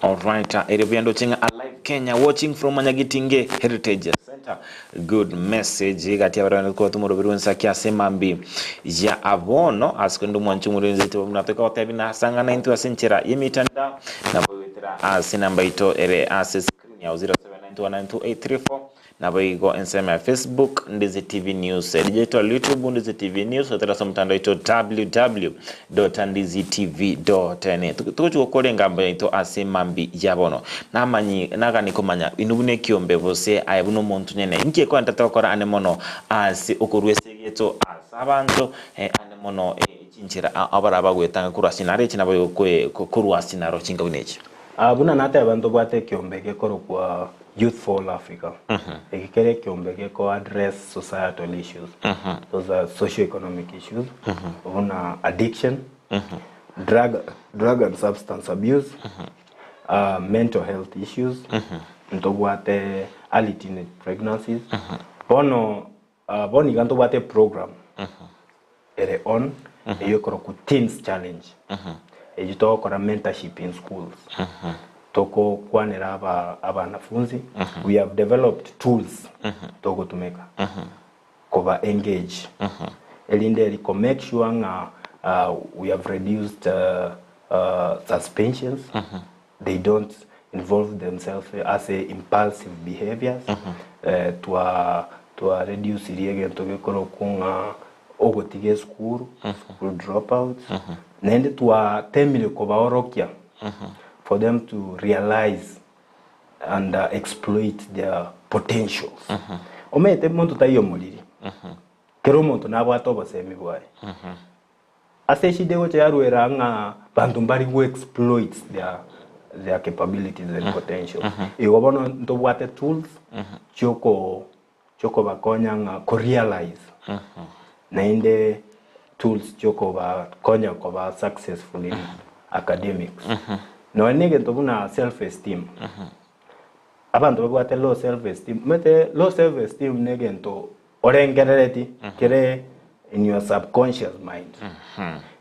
Alright, ere buya ndoche ng'a Alive Kenya watching from Manyagitinge Heritage Center. Good message gati abarwani kwa tumorobiri wensaki ase mambi ya abono ase kwenda omwanchi omorenzi ite buna toka gotebi na sang'ana intwe ase enchera y'emitandao nabo goetera ase namba ito ere ase screen ya 0792192834 Naboigo ensemo ya Facebook, Ndizi TV News, Digital YouTube, Ndizi TV News, goetera ase omotandao oito www.ndizitv.net. Togochi gokora engambo yaito ase mambi ya bono. Namanyi nagani komanya inwe buna ekiombe gose aye buna omonto nyene inki ekoentete gokora ane mono ase okorua esegi eto ase abanto ane mono chinchera ao barabagwetanga korwa ase naro echi naboigo korwa ase naro chinka buna echi. Ah, buna nateba ntobwate ekiombe gekorokwa Youth for All Africa. Eki kere ekiombe geko address societal issues. Those are socio-economic issues. Buna addiction, drug, drug and substance abuse, mental health issues, ntobwate early teenage pregnancies. Bono bono iga ntobwate eprogram ere on eyio ekorokwa teens challenge eyio togokora mentorship in schools togokwanera aba abanafunzi we have developed tools togotumeka koba engage erinde eri ko make sure ng'a we have reduced suspensions they don't involve themselves ase impulsive behaviors twa twa reducirie egento gekorokwa ng'a ogotiga esukuru, school dropouts, naende twatemire kobaorokia for them to realize and exploit their potentials. Omanyete monto taiyo omoriri, kera omonto nabwate obosemi bwaye. Ase eshida egocha yarwera ng'a banto mbari go exploit their their capabilities and potentials. Igo bono ntobwate tools chioko chiokobakonya ng'a ko realize naende tools chiokobakonya koba successful in academics. Nonya na egento buna self esteem, abanto babwate low self esteem, omanyete low self esteem na egento orengerereti kere in your subconscious mind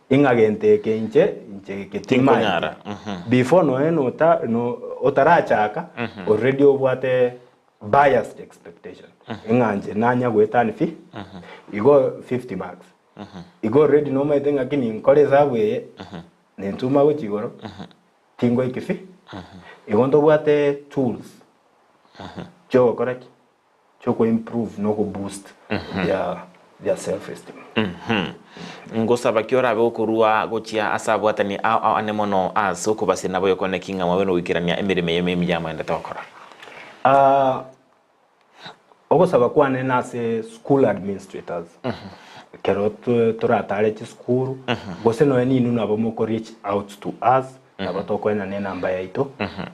ing'a gento eke inche inche eke timaeti. Tinkonyara. Before nonya nota no otarachaka already obwate biased expectation ng'a inche nanya goetani fi igo 50 marks igo already nomaete ng'aki ninkore esabu eye nintuma gochia igoro tingoiki fi igo ntobwate tools chiogokora ki chioko improve na okoboost their their self esteem. Ngosaba ki orabe gokorua gochia ase abwatani ao ao ane mono ase okobasira nabo yokone ki ng'a mwabe nogoikerania emeremo eyemo emiya moendete gokora? Ah, ogosaba kwane nase school administrators ekero toratare chisukuru gose nonya ninwe nabo moko reach out to us nabo tokoenana enamba yaito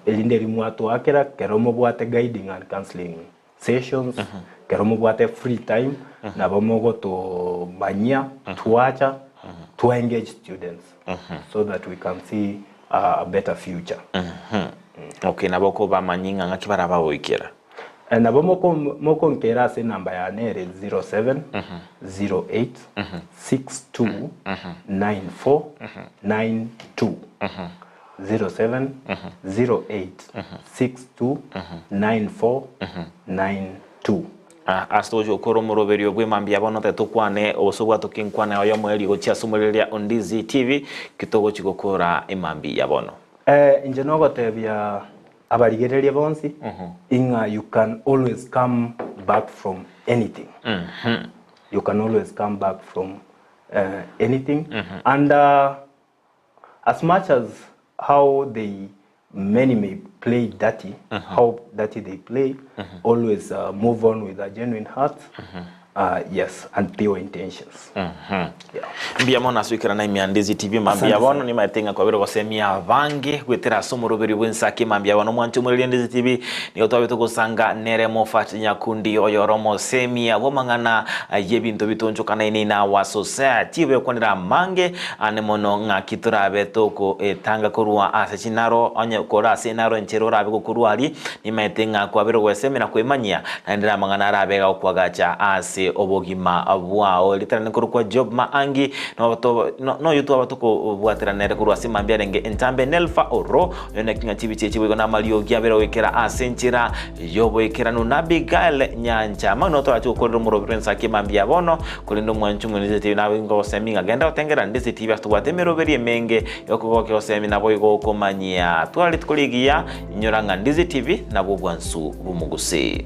erinde eri mwatoakera kero mobwate guiding and counseling sessions kero mobwate free time nabo mogotomanyia twacha twa engage students so that we can see a better future. Okay, nabo okobamanyi ng'a ng'aki barabagoikera. Nabo mokonkera ase enamba yane ere 0708 62 94 92, 0708 62 94 92. Ase togochia gokora omoroberio bw'emambia bono tari tokwane obosio bwatoke nkwane oyomo erio gochia ase omorireria o Ndizi TV ki togochia gokora emambia bono. Inche nogotebia abarigereria bonsi ing'a you can always come back from anything. You can always come back from anything and as much as how they many may play dirty, how dirty they play, always move on with a genuine heart, yes, and pure intentions. Yeah. Mbuya mono ase goikerana ime ya Ndizi TV mambia Asante bono sana. nimaete ng'a kwabire gosemia abange goetera ase omoroberio bw'ensaki mambia bono mwanche omoreria Ndizi TV nigo twabete gosanga nere Moffat Nyakundi oyore omosemia bw'amang'ana y'ebinto bitonchokanaine in our society bekwanera amange ane mono ng'aki torabe togoetanga korwa ase chinaro onye kore ase enaro enchera orabe gokorwa aria Nimaete ng'a kwabire gwesemia na kwemanyia, naende namang'ana arabe gagokwagacha ase obogima bwao. Erieta riane nkorokwa Job Maangi, noyo twaba tokobwaterana nere korwa ase mambia arenge entambe Nelfa Oro, oyo naki ng'a chibicha echi boigo namariogi abere goikera ase enchera y'oboikeranu na Abigail Nyancha. Mang'ana nigo torache gokorera omoroberi bw'ensaki mambia bono, korende omwanchi omonene nabe ngogosemia ng'a genda gotengera ndise tibi ase tobwate emeroberi emenge yokogokia gosemi naboigo okomanyia. Twara rituko rigiya. Inyora ng'a Ndizi TV nabwo obwansu bw'omogusii.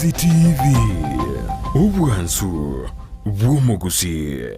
Ondizi TV, obwansu bw'omogusii.